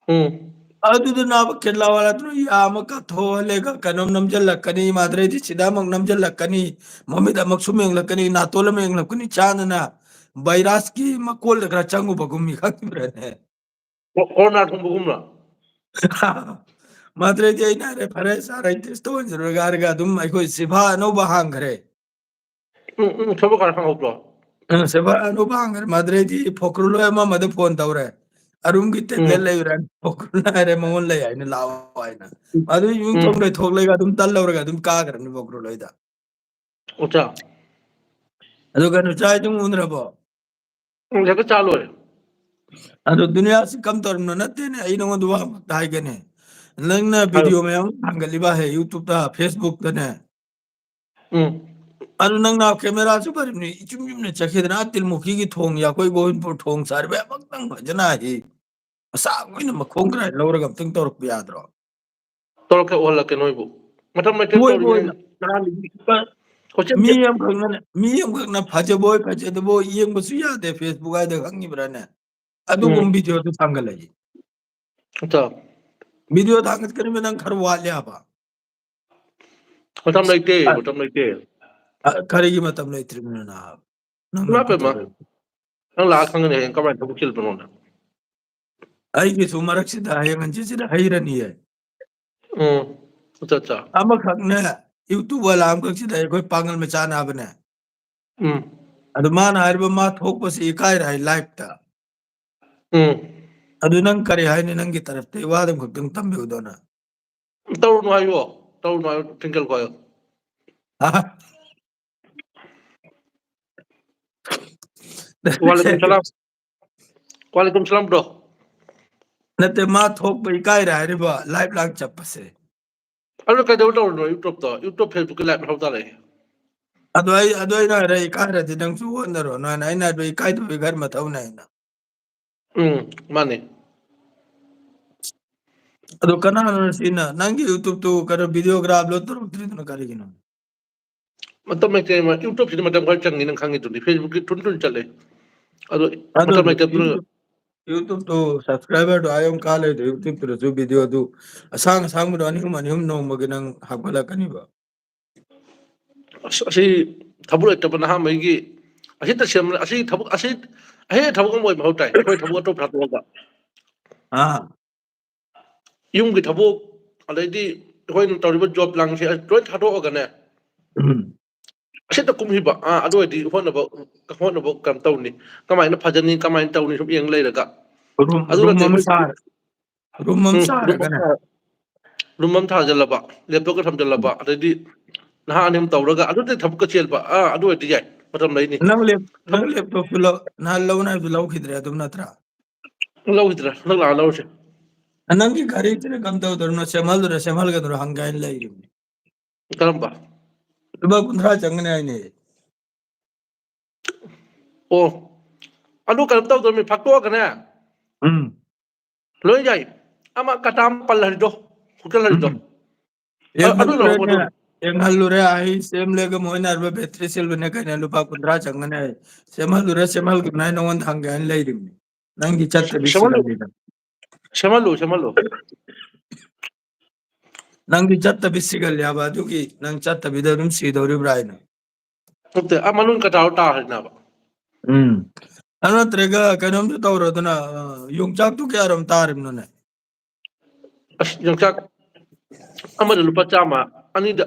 ꯎꯝ꯫ ꯑꯗꯨꯗ ꯅꯥꯕ ꯀꯦꯔꯂꯥ ꯋꯥꯂꯥꯗꯨꯅ ꯌꯥ ꯑꯃ ꯀꯥꯊꯣꯛꯍꯜꯂꯦꯒ ꯀꯩꯅꯣꯝ ꯅꯝꯖꯜꯂꯛꯀꯅꯤ, ꯃꯥꯗ꯭ꯔꯩꯗꯤ ꯁꯤꯗ ꯑꯃꯨꯛ ꯅꯝꯖꯜꯂꯛꯀꯅꯤ, ꯃꯃꯤꯠ ꯑꯃꯨꯛ ꯁꯨꯝ ꯌꯦꯡꯂꯛꯀꯅꯤ, ꯅꯥꯇꯣꯟ ꯑꯃ ꯌꯦꯡꯂꯛꯀꯅꯤ, ꯆꯥꯟꯗꯅ ꯚꯥꯏꯔꯁꯀꯤ ꯃꯀꯣꯜꯗ ꯈꯔ ꯆꯪꯉꯨꯕꯒꯨꯝ ꯃꯤ ꯈꯪꯕ꯭ꯔꯅꯦ? ꯀꯣ-, ꯀꯣꯔꯣꯅꯥ ꯊꯨꯡꯕꯒꯨꯝꯅ? ꯃꯥꯗ꯭ꯔꯩꯗꯤ ꯑꯩꯅ ꯍꯥꯏꯔꯦ, "ꯐꯔꯦ ꯁꯥꯔ, ꯑꯩ ꯇꯦꯁ ꯇꯧꯍꯟꯖꯔꯨꯔꯒꯦ" ꯍꯥꯏꯔꯒ ꯑꯗꯨꯝ ꯑꯩꯈꯣꯏ ꯁꯤꯐꯥ ꯑꯅꯧꯕ ꯍꯥꯡꯈ꯭ꯔꯦ꯫ ꯎꯝ, ꯎꯝ, ꯁꯤꯐꯥ ꯀꯥꯏꯗ ꯍꯥꯡꯍꯧꯕ꯭ꯔꯣ? ꯑ, ꯁꯤꯐꯥ ꯑꯅꯧꯕ ꯍꯥꯡꯈ꯭ꯔꯦ꯫ ꯃꯥꯗ꯭ꯔꯩꯗꯤ ꯐꯣꯀ꯭ꯔꯨꯂꯣꯏ ꯑꯃ ꯑꯃꯗ ꯐꯣꯟ ꯇꯧꯔꯦ꯫ ꯑꯔꯨꯝꯒꯤ ꯇꯦꯕ꯭ꯂꯦꯠ ꯎꯝ꯫ ꯂꯩꯕ꯭ꯔꯥ? ꯐꯣꯀ꯭ꯔꯨꯂꯣꯏ ꯍꯥꯏꯔꯦ, ꯃꯉꯣꯟꯗ ꯂꯩ ꯍꯥꯏꯅ ꯂꯥꯛꯑꯣ ꯍꯥꯏꯅ꯫ ꯎꯝ꯫ ꯑꯗꯨ ꯌꯨꯝ ꯎꯝ꯫ ꯊꯣꯛꯂꯒ ꯑꯗꯨꯝ ꯇꯟ ꯂꯧꯔꯒ ꯑꯗꯨꯝ ꯀꯥꯈ꯭ꯔꯅꯤ ꯐꯣꯀ꯭ꯔꯨꯂꯣꯏꯗ꯫ ꯑꯣ, ꯆꯥ꯫ ꯑꯗꯨꯒ ꯅꯨꯆꯥ ꯑꯗꯨꯝ ꯎꯅꯔꯕꯣ? ꯎꯝ, ꯍꯦꯛꯇ ꯆꯥ ꯂꯣꯏꯔꯦ꯫ ꯑꯗꯣ ꯗꯨꯅꯤꯌꯥꯁꯤ ꯀꯝ ꯇꯧꯔꯝꯅꯣ ꯅꯠꯇꯦꯅꯦ, ꯑꯩ ꯅꯉꯣꯟꯗ ꯋꯥ ꯑꯃꯈꯛꯇ ꯍꯥꯏꯒꯦꯅꯦ꯫ ꯅꯪꯅ ꯍꯥꯏꯌꯣ꯫ ꯚꯤꯗꯤꯑꯣ ꯃꯌꯥꯝ ꯑꯃ ꯊꯥꯡꯒꯠꯂꯤꯕ ꯍꯦ, YouTube-ꯇ, Facebook-ꯇꯅꯦ꯫ ꯎꯝ꯫ ꯑꯗꯨ ꯅꯪꯅ ꯀꯦꯃꯦꯔꯥꯁꯨ ꯐꯔꯤꯕꯅꯤ, ꯏꯆꯨꯝ ꯆꯨꯝꯅ ꯆꯠꯈꯤꯗꯅ, ꯑꯥ ꯇꯤꯜꯃꯨꯈꯤꯒꯤ ꯊꯣꯡ, ꯌꯥꯀꯣꯏ ꯒꯣꯕꯤꯟꯄꯨꯔ ꯊꯣꯡ ꯁꯥꯔꯤꯕ ꯑꯃꯈꯛꯇꯪ ꯐꯖꯅ ꯍꯥꯏ꯫ ꯃꯁꯥ ꯑꯣꯏꯅ ꯃꯈꯣꯡ ꯈꯔ ꯂꯧꯔꯒ ꯑꯝꯇꯪ ꯇꯧꯔꯛꯄ ꯌꯥꯗ꯭ꯔꯣ? ꯇꯧꯔꯛꯀꯦ, ꯎꯍꯜꯂꯛꯀꯦ ꯅꯣꯏꯕꯨ꯫ ꯃꯇꯝ ꯂꯩꯇꯦ ꯍꯣꯏ, ꯇꯧꯔꯤꯉꯩ ꯍꯣꯏ꯫ ꯇꯔꯥꯅꯤ꯫ ꯍꯧꯖꯤꯛ ꯃꯤ ꯑꯃꯈꯛꯅꯅꯦ, ꯃꯤ ꯑꯃꯈꯛꯅ ꯐꯖꯕꯣꯏ ꯐꯖꯗꯕꯣꯏ ꯌꯦꯡꯕꯁꯨ ꯌꯥꯗꯦ, Facebook ꯍꯥꯏꯗ ꯈꯪꯉꯤꯕ꯭ꯔꯥꯅꯦ? ꯑꯗꯨꯒꯨꯝꯕ ꯎꯝ꯫ ꯚꯤꯗꯤꯑꯣꯗꯨ ꯊꯥꯡꯒꯠꯂꯛꯏ꯫ ꯑꯆꯥ꯫ ꯚꯤꯗꯤꯑꯣ ꯊꯥꯡꯒꯠꯀꯅꯤꯕ ꯅꯪ ꯈꯔ ꯋꯥꯠꯂꯦ ꯍꯥꯏꯕ꯫ ꯃꯇꯝ ꯂꯩꯇꯦ, ꯑ, ꯃꯇꯝ ꯂꯩꯇꯦ꯫ ꯑ, ꯀꯔꯤꯒꯤ ꯃꯇꯝ ꯂꯩꯇ꯭ꯔꯤꯕꯅꯣ ꯅꯥꯕ? ꯅꯪ ꯏꯃꯥ ꯅꯪ ꯄꯦꯝꯃ, ꯀꯩꯗꯧꯔꯦ? ꯅꯪ ꯂꯥꯛꯑ ꯈꯪꯒꯅꯤ ꯍꯌꯦꯡ ꯀꯃꯥꯏꯅ ꯊꯕꯛ ꯆꯤꯜꯂꯤꯕꯅꯣꯅ꯫ ꯑꯩꯒꯤꯁꯨ ꯃꯔꯛꯁꯤꯗ ꯍꯌꯦꯡ ꯍꯪꯆꯤꯠꯁꯤꯗ ꯍꯩꯔꯅꯤꯌꯦ꯫ ꯎꯝ꯫ ꯑꯠꯆꯥ, ꯑꯠꯆꯥ꯫ ꯑꯃꯈꯛꯅꯦ, YouTube ꯋꯥꯂꯥ ꯑꯃꯈꯛꯁꯤꯗ ꯑꯩꯈꯣꯏ ꯄꯥꯡꯒꯜ ꯃꯆꯥ ꯅꯥꯕꯅꯦ꯫ ꯎꯝ꯫ ꯑꯗꯨ ꯃꯥꯅ ꯍꯥꯏꯔꯤꯕ ꯃꯥ ꯊꯣꯛꯄꯁꯤ ꯏꯀꯥꯏꯔꯦ ꯍꯥꯏ live-ꯇ꯫ ꯎꯝ꯫ ꯑꯗꯨ ꯅꯪ ꯀꯔꯤ ꯍꯥꯏꯅꯤ? ꯅꯪꯒꯤ ꯇꯔꯐꯇ ꯋꯥꯗ ꯑꯃꯈꯛꯇꯪ ꯇꯝꯕꯤꯌꯨꯗꯅ꯫ ꯇꯧꯔꯨꯅꯨ ꯍꯥꯏꯌꯣ, ꯇꯧꯔꯨꯅꯨ ꯍꯥꯏꯌꯣ, ꯇ꯭ꯋꯤꯡꯀꯜ ꯈꯣꯏꯌꯣ꯫ ꯍꯥ? ꯋꯥꯂꯦꯀꯨꯝ ꯁꯂꯥꯝ꯫ ꯋꯥꯂꯦꯀꯨꯝ ꯁꯂꯥꯝ, bro꯫ ꯅꯠꯇꯦ, ꯃꯥ ꯊꯣꯛꯄ ꯏꯀꯥꯏꯔꯦ ꯍꯥꯏꯔꯤꯕ live ꯂꯥꯡ ꯆꯠꯄꯁꯦ꯫ ꯑꯗꯨ ꯀꯩꯗꯧ ꯇꯧꯔꯤꯅꯣ? YouTube-ꯇꯣ, YouTube, Facebook-ꯀꯤ live ꯍꯧ ꯇꯥꯔꯦ꯫ ꯑꯗꯣ ꯑꯩ, ꯑꯗꯣ ꯑꯩꯅ ꯍꯥꯏꯔꯦ, ꯏꯀꯥꯏꯔꯗꯤ ꯅꯪꯁꯨ ꯍꯣꯠꯅꯔꯣ꯫ ꯅꯍꯥꯟ ꯑꯩꯅ ꯍꯥꯏꯕ ꯏꯀꯥꯏꯗꯕꯒꯤ ꯈꯔ ꯃꯊꯧꯅꯦ ꯍꯥꯏꯅ꯫ ꯎꯝ, ꯃꯥꯅꯦ꯫ ꯑꯗꯣ ꯀꯅꯥꯅꯣ ꯁꯤꯅ ꯅꯪꯒꯤ YouTube-ꯇꯨ ꯀꯩꯅꯣ video ꯈꯔ upload ꯇꯧꯔꯛꯇ꯭ꯔꯤꯗꯨꯅ ꯀꯔꯤꯒꯤꯅꯣ? ꯃꯇꯝ ꯂꯩꯇꯦ꯫ YouTube-ꯁꯤꯗꯤ ꯃꯇꯝ ꯈꯔ ꯆꯪꯉꯤ, ꯅꯪ ꯈꯪꯉꯤꯗꯨꯅꯤ꯫ Facebook-ꯀꯤ ꯊꯨꯟ ꯊꯨꯟ ꯆꯠꯂꯦ꯫ ꯑꯗꯣ ꯑꯗꯣ ꯃꯇꯝ ꯂꯩꯇꯕꯗꯨꯅ YouTube, YouTube-ꯇꯨ subscriber-ꯗꯣ ꯑꯥ ꯌꯧ ꯀꯥ ꯂꯩꯗꯣ, YouTube-ꯇꯨꯗꯁꯨ video-ꯗꯨ ꯑꯁꯥꯡ ꯑꯁꯥꯡꯕꯗꯣ ꯑꯅꯤ ꯑꯍꯨꯝ, ꯑꯅꯤ ꯑꯍꯨꯝ ꯅꯣꯡꯃꯒꯤ ꯅꯪ ꯍꯥꯞꯒꯠꯂꯛꯀꯅꯤꯕ꯫ ꯑꯁ, ꯑꯁꯤ ꯊꯕꯛ ꯂꯩꯇꯕ ꯅꯍꯥꯟꯋꯥꯏꯒꯤ ꯑꯁꯤꯗ ꯁꯦꯝ-, ꯑꯁꯤ ꯊꯕꯛ, ꯑꯁꯤ ꯑꯍꯦꯟꯕ ꯊꯕꯛ ꯑꯃ ꯑꯣꯏꯕ ꯃꯊꯧ ꯇꯥꯏ꯫ ꯑꯩꯈꯣꯏ ꯊꯕꯛ ꯑꯇꯣꯞꯄ ꯊꯥꯗꯣꯛꯑꯒ꯫ ꯑꯥ꯫ ꯌꯨꯝꯒꯤ ꯊꯕꯛ, ꯑꯗꯩꯗꯤ ꯑꯩꯈꯣꯏꯅ ꯇꯧꯔꯤꯕ job ꯂꯥꯡꯁꯦ ꯑꯁꯤ ꯂꯣꯏ ꯊꯥꯗꯣꯛꯑꯒꯅꯦ꯫ ꯎꯝ꯫ ꯑꯁꯤꯗ ꯀꯨꯝꯈꯤꯕ, ꯑꯥ, ꯑꯗꯨ ꯑꯣꯏꯔꯗꯤ ꯍꯣꯠꯅꯕ, ꯍꯣꯠꯅꯕ ꯀꯩꯅꯣ ꯇꯧꯅꯤ꯫ ꯀꯃꯥꯏꯅ ꯐꯖꯅꯤ, ꯀꯃꯥꯏꯅ ꯇꯧꯅꯤ ꯁꯨꯝ ꯌꯦꯡ ꯂꯩꯔꯒ꯫ Room, ꯑꯗꯨ room ꯅꯠꯇꯦ, ꯑꯃ ꯑꯩꯈꯣꯏ ꯁꯥꯔ-, room ꯑꯃ ꯎꯝ, room ꯑꯃ ꯁꯥꯔꯒꯅꯦ꯫ ꯁꯥ-, room ꯑꯃ ꯊꯥꯖꯤꯜꯂꯕ, laptop-ꯀ ꯊꯝꯖꯤꯜꯂꯕ, ꯑꯗꯩꯗꯤ ꯅꯍꯥ ꯑꯅꯤ ꯑꯍꯨꯝ ꯇꯧꯔꯒ ꯑꯗꯨꯗꯤ ꯊꯕꯛꯀ ꯆꯦꯟꯕ, ꯑꯥ, ꯑꯗꯨ ꯑꯣꯏꯔꯗꯤ ꯌꯥꯏ, ꯃꯇꯝ ꯂꯩꯅꯤ꯫ ꯅꯪ lap-, ꯅꯪ laptop-ꯇꯨ ꯂꯧ-, ꯅꯍꯥꯟ ꯂꯧꯅꯤ ꯍꯥꯏꯕꯗꯨ ꯂꯧꯈꯤꯗ꯭ꯔꯦ ꯑꯗꯨꯝ ꯅꯠꯇ꯭ꯔꯥ? ꯂꯧꯈꯤꯗ꯭ꯔꯦ, ꯍꯟꯗꯛ ꯂꯥꯛꯑ ꯂꯧꯔꯁꯦ꯫ ꯅꯪꯒꯤ ꯘꯔꯤꯗꯨꯅ ꯀꯝꯗꯧꯗꯣꯏꯅꯣ? ꯁꯦꯝꯍꯜꯂꯨꯔ ꯁꯦꯝꯍꯜꯒꯗ꯭ꯔꯣ ꯍꯪꯒꯦ ꯍꯥꯏꯅ ꯂꯩꯔꯤꯕꯅꯤ꯫ ꯀꯔꯝꯕ? ꯂꯨꯄꯥ ꯀꯨꯟꯊ꯭ꯔꯥ ꯆꯪꯒꯅꯤ ꯍꯥꯏꯅꯦ꯫ ꯑꯣ, ꯑꯗꯨ ꯀꯩꯅꯣ ꯇꯧꯗ꯭ꯔꯃꯤ, ꯐꯥꯛꯇꯣꯛꯑꯒꯅꯦ꯫ ꯎꯝ꯫ ꯂꯣꯏ ꯌꯥꯏ꯫ ꯑꯃ ꯀꯇꯥ ꯑꯃ ꯄꯜ ꯍꯥꯏꯔꯤꯗꯣ, ꯍꯨꯠꯀꯠ ꯍꯥꯏꯔꯤꯗꯣ꯫ ꯎꯝ꯫ ꯑ-, ꯑꯗꯨ ꯂꯧꯔꯣ, ꯌꯦꯡꯍꯜꯂꯨꯔꯦꯅꯦ, ꯑꯗꯨ꯫ ꯌꯦꯡꯍꯜꯂꯨꯔꯦ꯫ ꯑꯩ ꯁꯦꯝꯂꯦꯒ ꯃꯣꯏꯅ ꯍꯥꯏꯔꯤꯕ battery ꯁꯤꯜꯕꯅꯦ ꯀꯩꯅꯣ, ꯂꯨꯄꯥ ꯀꯨꯟꯊ꯭ꯔꯥ ꯆꯪꯒꯅꯤ ꯍꯥꯏ꯫ ꯁꯦꯝꯍꯜꯂꯨꯔꯦ, ꯁꯦꯝꯍꯜꯒꯅꯨ ꯍꯥꯏ ꯅꯉꯣꯟꯗ ꯍꯪꯒꯦ ꯍꯥꯏꯅ ꯂꯩꯔꯤꯕꯅꯤ꯫ ꯅꯪꯒꯤ ꯆꯠꯇꯕꯤ ꯁꯦꯝꯍꯜꯂꯨ꯫ ꯁꯤꯒꯜꯂꯤꯗ꯫ ꯁꯦꯝꯍꯜꯂꯨ, ꯁꯦꯝꯍꯜꯂꯨ꯫ ꯅꯪꯗꯤ ꯆꯠꯇꯕꯤ ꯁꯤꯒꯜꯂꯦ ꯍꯥꯏꯕ, ꯑꯗꯨꯒꯤ ꯅꯪ ꯆꯠꯇꯕꯤꯗ ꯑꯗꯨꯝ ꯁꯤꯗꯧꯔꯤꯕ꯭ꯔꯥ ꯍꯥꯏꯅ꯫ ꯅꯠꯇꯦ, ꯑꯥ ꯃꯅꯨꯡ ꯀꯇꯥꯔ ꯇꯥꯈ꯭ꯔꯤꯅꯦꯕ꯫ ꯎꯝ꯫ ꯑꯗꯨ ꯅꯠꯇ꯭ꯔꯒ ꯀꯩꯅꯣꯝꯁꯨ ꯇꯧꯔꯣꯗꯅ, ꯑ, ꯌꯣꯡꯆꯥꯛꯇꯨ ꯀꯌꯥꯔꯣꯝ ꯇꯥꯔꯤꯕꯅꯣꯅꯦ? ꯑꯁ, ꯌꯣꯡꯆꯥꯛ ꯑꯃꯗ ꯂꯨꯄꯥ ꯆꯥꯝꯃ, ꯑꯅꯤꯗ,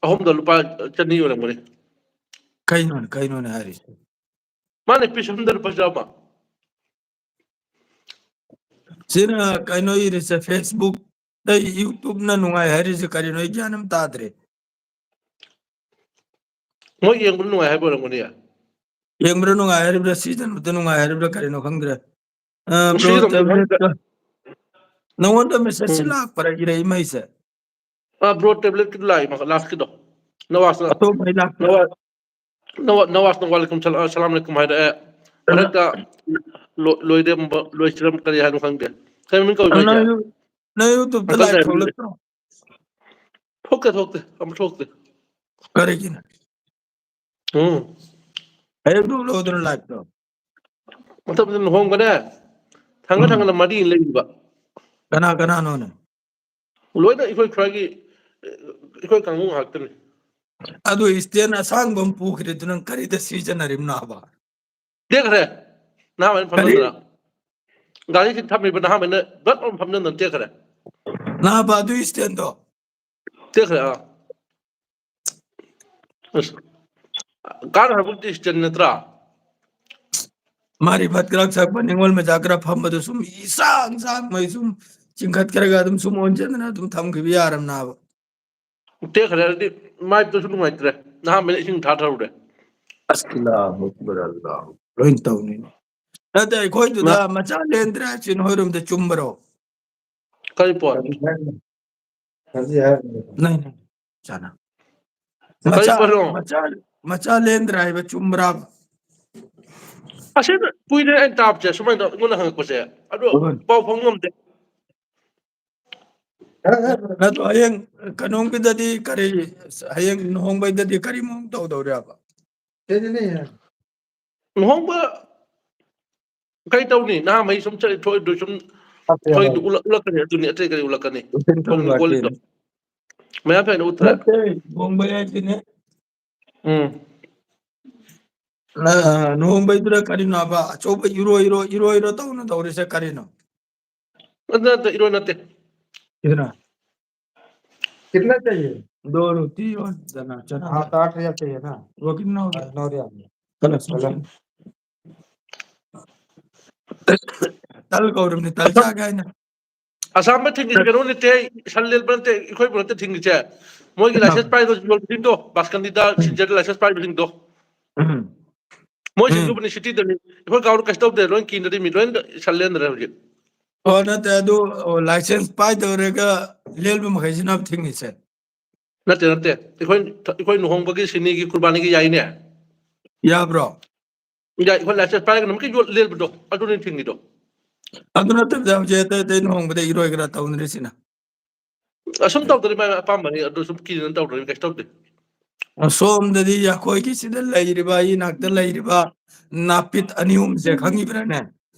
ꯑꯍꯨꯝꯗ ꯂꯨꯄꯥ ꯆꯅꯤ ꯑꯣꯏꯔꯝꯒꯅꯤ꯫ ꯀꯩꯅꯣꯅꯦ, ꯀꯩꯅꯣꯅꯦ ꯍꯥꯏꯔꯤꯁꯦ? ꯃꯥꯅꯦ, piece ꯑꯃꯗ ꯂꯨꯄꯥ ꯆꯥꯝꯃ꯫ ꯁꯤꯅ ꯀꯩꯅꯣ ꯏꯔꯤꯁꯦ, Facebook-ꯇ YouTube-ꯅ ꯅꯨꯡꯉꯥꯏ ꯍꯥꯏꯔꯤꯁꯦ ꯀꯔꯤꯅꯣ? ꯑꯩ ꯒ꯭ꯌꯥꯟ ꯑꯃ ꯇꯥꯗ꯭ꯔꯦ꯫ ꯃꯣꯏ ꯌꯦꯡꯕꯗ ꯅꯨꯡꯉꯥꯏ ꯍꯥꯏꯕ ꯑꯣꯏꯔꯝꯒꯅꯤ꯫ ꯌꯦꯡꯕꯗ ꯅꯨꯡꯉꯥꯏ ꯍꯥꯏꯔꯤꯕ꯭ꯔꯥ, ꯁꯤꯖꯤꯟꯅꯕꯗ ꯅꯨꯡꯉꯥꯏ ꯍꯥꯏꯔꯤꯕ꯭ꯔꯥ, ꯀꯔꯤꯅꯣ ꯈꯪꯗ꯭ꯔꯦ꯫ ꯑ, ꯁꯤꯖꯤꯟꯅꯕꯗ bro, ꯅꯨꯡꯉꯥꯏ꯫ tablet-ꯇ, ꯅꯉꯣꯟꯗ ꯃꯦꯁꯦꯖꯁꯤ ꯎꯝ꯫ ꯂꯥꯛꯄ꯭ꯔꯥ, ꯏꯔꯩꯃꯩꯁꯦ? ꯑꯥ, ꯕ꯭ꯔꯣ, ꯇꯦꯕ꯭ꯂꯦꯠꯀꯤꯗꯣ ꯂꯥꯛꯏ, ꯃꯈ-, ꯂꯥꯁꯀꯤꯗꯣ꯫ ꯅꯋꯥꯖꯅ, ꯑꯇꯣꯞꯄ ꯑꯩ ꯂꯥꯛꯄ꯭ꯔꯥ? ꯅꯋꯥꯖ, ꯅꯋꯥ-, ꯅꯋꯥꯖꯅ "ꯋꯥꯂꯩꯀꯨꯝ ꯁꯂꯥꯝ, ꯁꯂꯥꯝ ꯑꯂꯩꯀꯨꯝ" ꯍꯥꯏꯔꯛꯑꯦ꯫ ꯃꯊꯛꯇ ꯂꯣ-, ꯂꯣꯏꯔꯦꯝꯕ, ꯂꯣꯏꯁꯤꯔꯝ ꯀꯔꯤ ꯍꯥꯏꯅꯣ ꯈꯪꯗꯦ꯫ ꯀꯩ ꯃꯃꯤꯡ ꯀꯧꯏꯅꯣ ꯅꯪ ꯑꯩꯁꯦ? ꯌꯨ-, ꯅꯪ YouTube-ꯇ ꯑꯪꯀꯜ live ꯀꯩ ꯍꯥꯏꯕꯅꯣ? ꯊꯣꯛꯂꯛꯇ꯭ꯔꯣ? ꯊꯣꯛꯇꯦ, ꯊꯣꯛꯇꯦ, ꯑꯃꯨꯛ ꯊꯣꯛꯇꯦ꯫ ꯀꯔꯤꯒꯤꯅꯣ? ꯎꯝ꯫ ꯍꯌꯦꯡ ꯊꯣꯛꯂꯛꯑꯣꯗꯅ live-ꯇꯣ꯫ ꯃꯇꯝꯗ ꯂꯨꯍꯣꯡꯕꯅꯦ, ꯊꯪꯅ ꯎꯝ꯫ ꯊꯪꯅꯅ ꯃꯔꯤ ꯂꯩꯔꯤꯕ꯫ ꯀꯅꯥ ꯀꯅꯥꯅꯣꯅꯦ? ꯂꯣꯏꯅ ꯑꯩꯈꯣꯏ ꯈꯔꯒꯤ, ꯑꯩꯈꯣꯏ ꯀꯥꯡꯕꯨ ꯉꯥꯛꯇꯅꯤ꯫ ꯑꯗꯨ stand ꯑꯁꯥꯡꯕ ꯑꯃ ꯄꯨꯈ꯭ꯔꯤꯗꯨ ꯅꯪ ꯀꯔꯤꯗ ꯁꯤꯖꯤꯟꯅꯔꯤꯕꯅꯣ ꯍꯥꯏꯕ? ꯇꯦꯛꯈ꯭ꯔꯦ꯫ ꯅꯍꯥꯟꯋꯥꯏ ꯀꯔꯤ? ꯐꯝꯅꯗꯅ꯫ ꯒꯥꯔꯤꯁꯤ ꯊꯝꯃꯤꯕ ꯅꯍꯥꯟꯋꯥꯏꯅ ꯕꯠ ꯑꯃ ꯐꯝꯅꯗꯅ ꯇꯦꯛꯈ꯭ꯔꯦ꯫ ꯅꯥꯕ ꯑꯗꯨ stand-ꯗꯣ? ꯇꯦꯛꯈ꯭ꯔꯦ, ꯑꯥ꯫ ꯑꯁ꯫ ꯀꯥꯔ ꯍꯥꯏꯕꯕꯨꯗꯤ stand ꯅꯠꯇ꯭ꯔꯥ? ꯃꯥꯔꯤ ꯐꯠ ꯈꯔ ꯁꯛꯄ ꯅꯤꯉꯣꯜ ꯃꯆꯥ ꯈꯔ ꯐꯝꯕꯗꯨ ꯁꯨꯝ ꯏꯁꯥꯡ ꯁꯥꯡ ꯃꯩ ꯁꯨꯝ ꯆꯤꯡꯈꯠꯈ꯭ꯔꯒ ꯑꯗꯨꯝ ꯁꯨꯝ ꯑꯣꯟꯁꯤꯟꯗꯅ ꯑꯗꯨꯝ ꯊꯝꯈꯤꯕ ꯌꯥꯔꯝꯅꯦꯕ꯫ ꯇꯦꯛꯈ꯭ꯔꯦ ꯍꯥꯏꯔꯗꯤ ꯃꯥꯏꯗꯨꯁꯨ ꯅꯨꯡꯉꯥꯏꯇ꯭ꯔꯦ꯫ ꯅꯍꯥꯟ ꯃꯩꯅ ꯏꯁꯤꯡ ꯊꯥꯊꯔꯨꯔꯦ꯫ ꯑꯁ, ꯑꯜꯂꯥꯍꯨ ꯑꯛꯕꯔ, ꯑꯜꯂꯥꯍꯨ ꯑꯛꯕꯔ꯫ ꯂꯣꯏ ꯇꯧꯅꯤ꯫ ꯅꯠꯇꯦ, ꯑꯩꯈꯣꯏꯗꯨꯗ ꯃꯆꯥ ꯂꯦꯟꯗ꯭ꯔꯦ ꯍꯥꯏꯁꯤ ꯅꯣꯏꯔꯣꯝꯗ ꯆꯨꯝꯕꯔꯣ? ꯀꯔꯤ ꯄꯣꯠ? ꯅꯩ, ꯅꯩ, ꯆꯥꯅ꯫ ꯀꯔꯤ ꯃꯆꯥ, ꯄꯣꯠꯅꯣ? ꯃꯆꯥ, ꯃꯆꯥ ꯂꯦꯟꯗ꯭ꯔꯦ ꯍꯥꯏꯕ ꯆꯨꯝꯕ꯭ꯔꯥꯕ? ꯑꯁꯤꯗ ꯀꯨꯏꯔꯦ ꯑꯩꯅ ꯇꯥꯕꯁꯦ, ꯁꯨꯃꯥꯏꯅ ꯑꯩꯉꯣꯟꯗ ꯍꯪꯉꯛꯄꯁꯦ꯫ ꯑꯗꯣ ꯍꯣꯏ꯫ ꯄꯥꯎ ꯐꯥꯎ ꯉꯝꯗꯦ꯫ ꯅꯠꯇ꯭ꯔꯣ, ꯍꯌꯦꯡ ꯀꯩꯅꯣꯝꯒꯤꯗꯗꯤ ꯀꯔꯤ, ꯍꯌꯦꯡ ꯂꯨꯍꯣꯡꯕꯩꯗꯗꯤ ꯀꯔꯤ ꯃꯑꯣꯡ ꯇꯧꯗꯧꯔꯤꯕ? ꯂꯨꯍꯣꯡꯕ ꯀꯩ ꯇꯧꯅꯤ? ꯅꯍꯥꯟꯉꯩ ꯁꯨꯝ ꯆꯠꯂꯤ ꯊꯣꯛꯏꯗꯨ ꯁꯨꯝ ꯊꯣꯛꯏꯗꯨ ꯎꯠꯂꯛ-, ꯎꯠꯂꯛꯀꯅꯤ, ꯑꯗꯨꯅꯤ, ꯑꯇꯩ ꯀꯔꯤ ꯎꯠꯂꯛꯀꯅꯤ? ꯊꯣꯡꯂꯤ ꯈꯣꯠꯂꯤꯗꯣ ꯃꯌꯥꯝ ꯐꯩꯅ ꯎꯠꯇ꯭ꯔꯦ꯫ ꯅꯠꯇꯦ, ꯂꯨꯍꯣꯡꯕꯩ ꯍꯥꯏꯁꯤꯅꯦ꯫ ꯎꯝ꯫ ꯅ-, ꯂꯨꯍꯣꯡꯕꯩꯗꯨꯗ ꯀꯔꯤꯅꯣꯕ? ꯑꯆꯧꯕ ꯏꯔꯣ, ꯏꯔꯣ, ꯏꯔꯣ, ꯏꯔꯣ ꯇꯧꯅ ꯇꯧꯔꯤꯁꯦ ꯀꯔꯤꯅꯣ? ꯅꯠꯇꯦ, ꯏꯔꯣꯏ ꯅꯠꯇꯦ꯫ कितना? कितना चाहिए? दो रोटी और चना, चना। हाँ, तो आठ हजार चाहिए ना? वो कितना हो गया? हाँ, नौ हजार। चलो, चलो। ꯇꯜ ꯀꯧꯔꯕꯅꯤ, ꯇꯜ ꯆꯥꯒꯦ ꯍꯥꯏꯅ꯫ ꯑꯁꯥꯝꯕ ꯊꯤꯡꯉꯤꯁꯦ ꯀꯩꯅꯣ ꯅꯠꯇꯦ, ꯁꯟ ꯂꯦꯟꯕ ꯅꯠꯇꯦ, ꯑꯩꯈꯣꯏꯕꯨ ꯅꯠꯇꯦ ꯊꯤꯡꯉꯤꯁꯦ꯫ ꯃꯣꯏꯒꯤ license ꯄꯥꯏꯕ ꯌꯣꯜꯂꯤꯁꯤꯡꯗꯣ, ꯕꯥꯁꯀꯟꯗꯤꯗ, ꯎꯝ꯫ ꯁꯤꯟꯖꯔ license ꯄꯥꯏꯕꯁꯤꯡꯗꯣ꯫ ꯎꯝ꯫ ꯃꯣꯏꯁꯤꯡꯗꯨꯕꯨꯅꯤ ꯎꯝ꯫ City-ꯗꯅꯤ꯫ ꯑꯩꯈꯣꯏ ꯀꯥꯡꯕꯨ ꯀꯩꯁꯨ ꯇꯧꯗꯦ, ꯂꯣꯏ ꯀꯤꯅꯔꯤ ꯃꯤ, ꯂꯣꯏ ꯁꯟ ꯂꯦꯟꯗ꯭ꯔꯦ ꯍꯧꯖꯤꯛ꯫ ꯑꯣ, ꯅꯠꯇꯦ, ꯑꯗꯨ, ꯑꯣ, license ꯄꯥꯏꯗꯧꯔꯒ ꯂꯦꯜꯕ ꯃꯈꯩꯁꯤꯅ ꯊꯤꯡꯉꯤꯁꯦ? ꯅꯠꯇꯦ, ꯅꯠꯇꯦ꯫ ꯑꯩꯈꯣꯏ, ꯑꯩꯈꯣꯏ ꯂꯨꯍꯣꯡꯕꯒꯤ, ꯁꯤꯅꯤꯒꯤ, ꯀꯨꯔꯕꯥꯅꯤꯒꯤ ꯌꯥꯏꯅꯦ? ꯌꯥꯕ꯭ꯔꯣ? ꯌꯥꯏ, ꯑꯩꯈꯣꯏ license ꯄꯥꯏꯔꯒ ꯅꯨꯃꯤꯠꯀꯤ ꯌꯣꯠ ꯂꯦꯜꯕꯗꯣ, ꯑꯗꯨꯅꯤ ꯊꯤꯡꯉꯤꯗꯣ꯫ ꯑꯗꯨ ꯅꯠꯇꯕꯗ ꯍꯧꯖꯤꯛ ꯑꯇꯩ ꯑꯇꯩ ꯂꯨꯍꯣꯡꯕꯗ ꯏꯔꯣꯏ ꯈꯔ ꯇꯧꯅꯔꯤꯁꯤꯅ? ꯑꯁꯨꯝ ꯇꯧꯗ꯭ꯔꯤ, ꯃꯥꯏ ꯑꯄꯥꯝꯕꯅꯤ, ꯑꯗꯨ ꯁꯨꯝ ꯀꯤꯗꯅ ꯇꯧꯗ꯭ꯔꯤ, ꯀꯩꯁꯨ ꯇꯧꯗꯦ꯫ ꯑꯁꯣꯝꯗꯗꯤ ꯑꯩꯈꯣꯏꯒꯤ ꯁꯤꯗ ꯂꯩꯔꯤꯕ, ꯑꯩ ꯅꯥꯛꯇ ꯂꯩꯔꯤꯕ ꯅꯥꯄꯤꯠ ꯑꯅꯤ ꯑꯍꯨꯝꯁꯦ ꯈꯪꯉꯤꯕ꯭ꯔꯥꯅꯦ?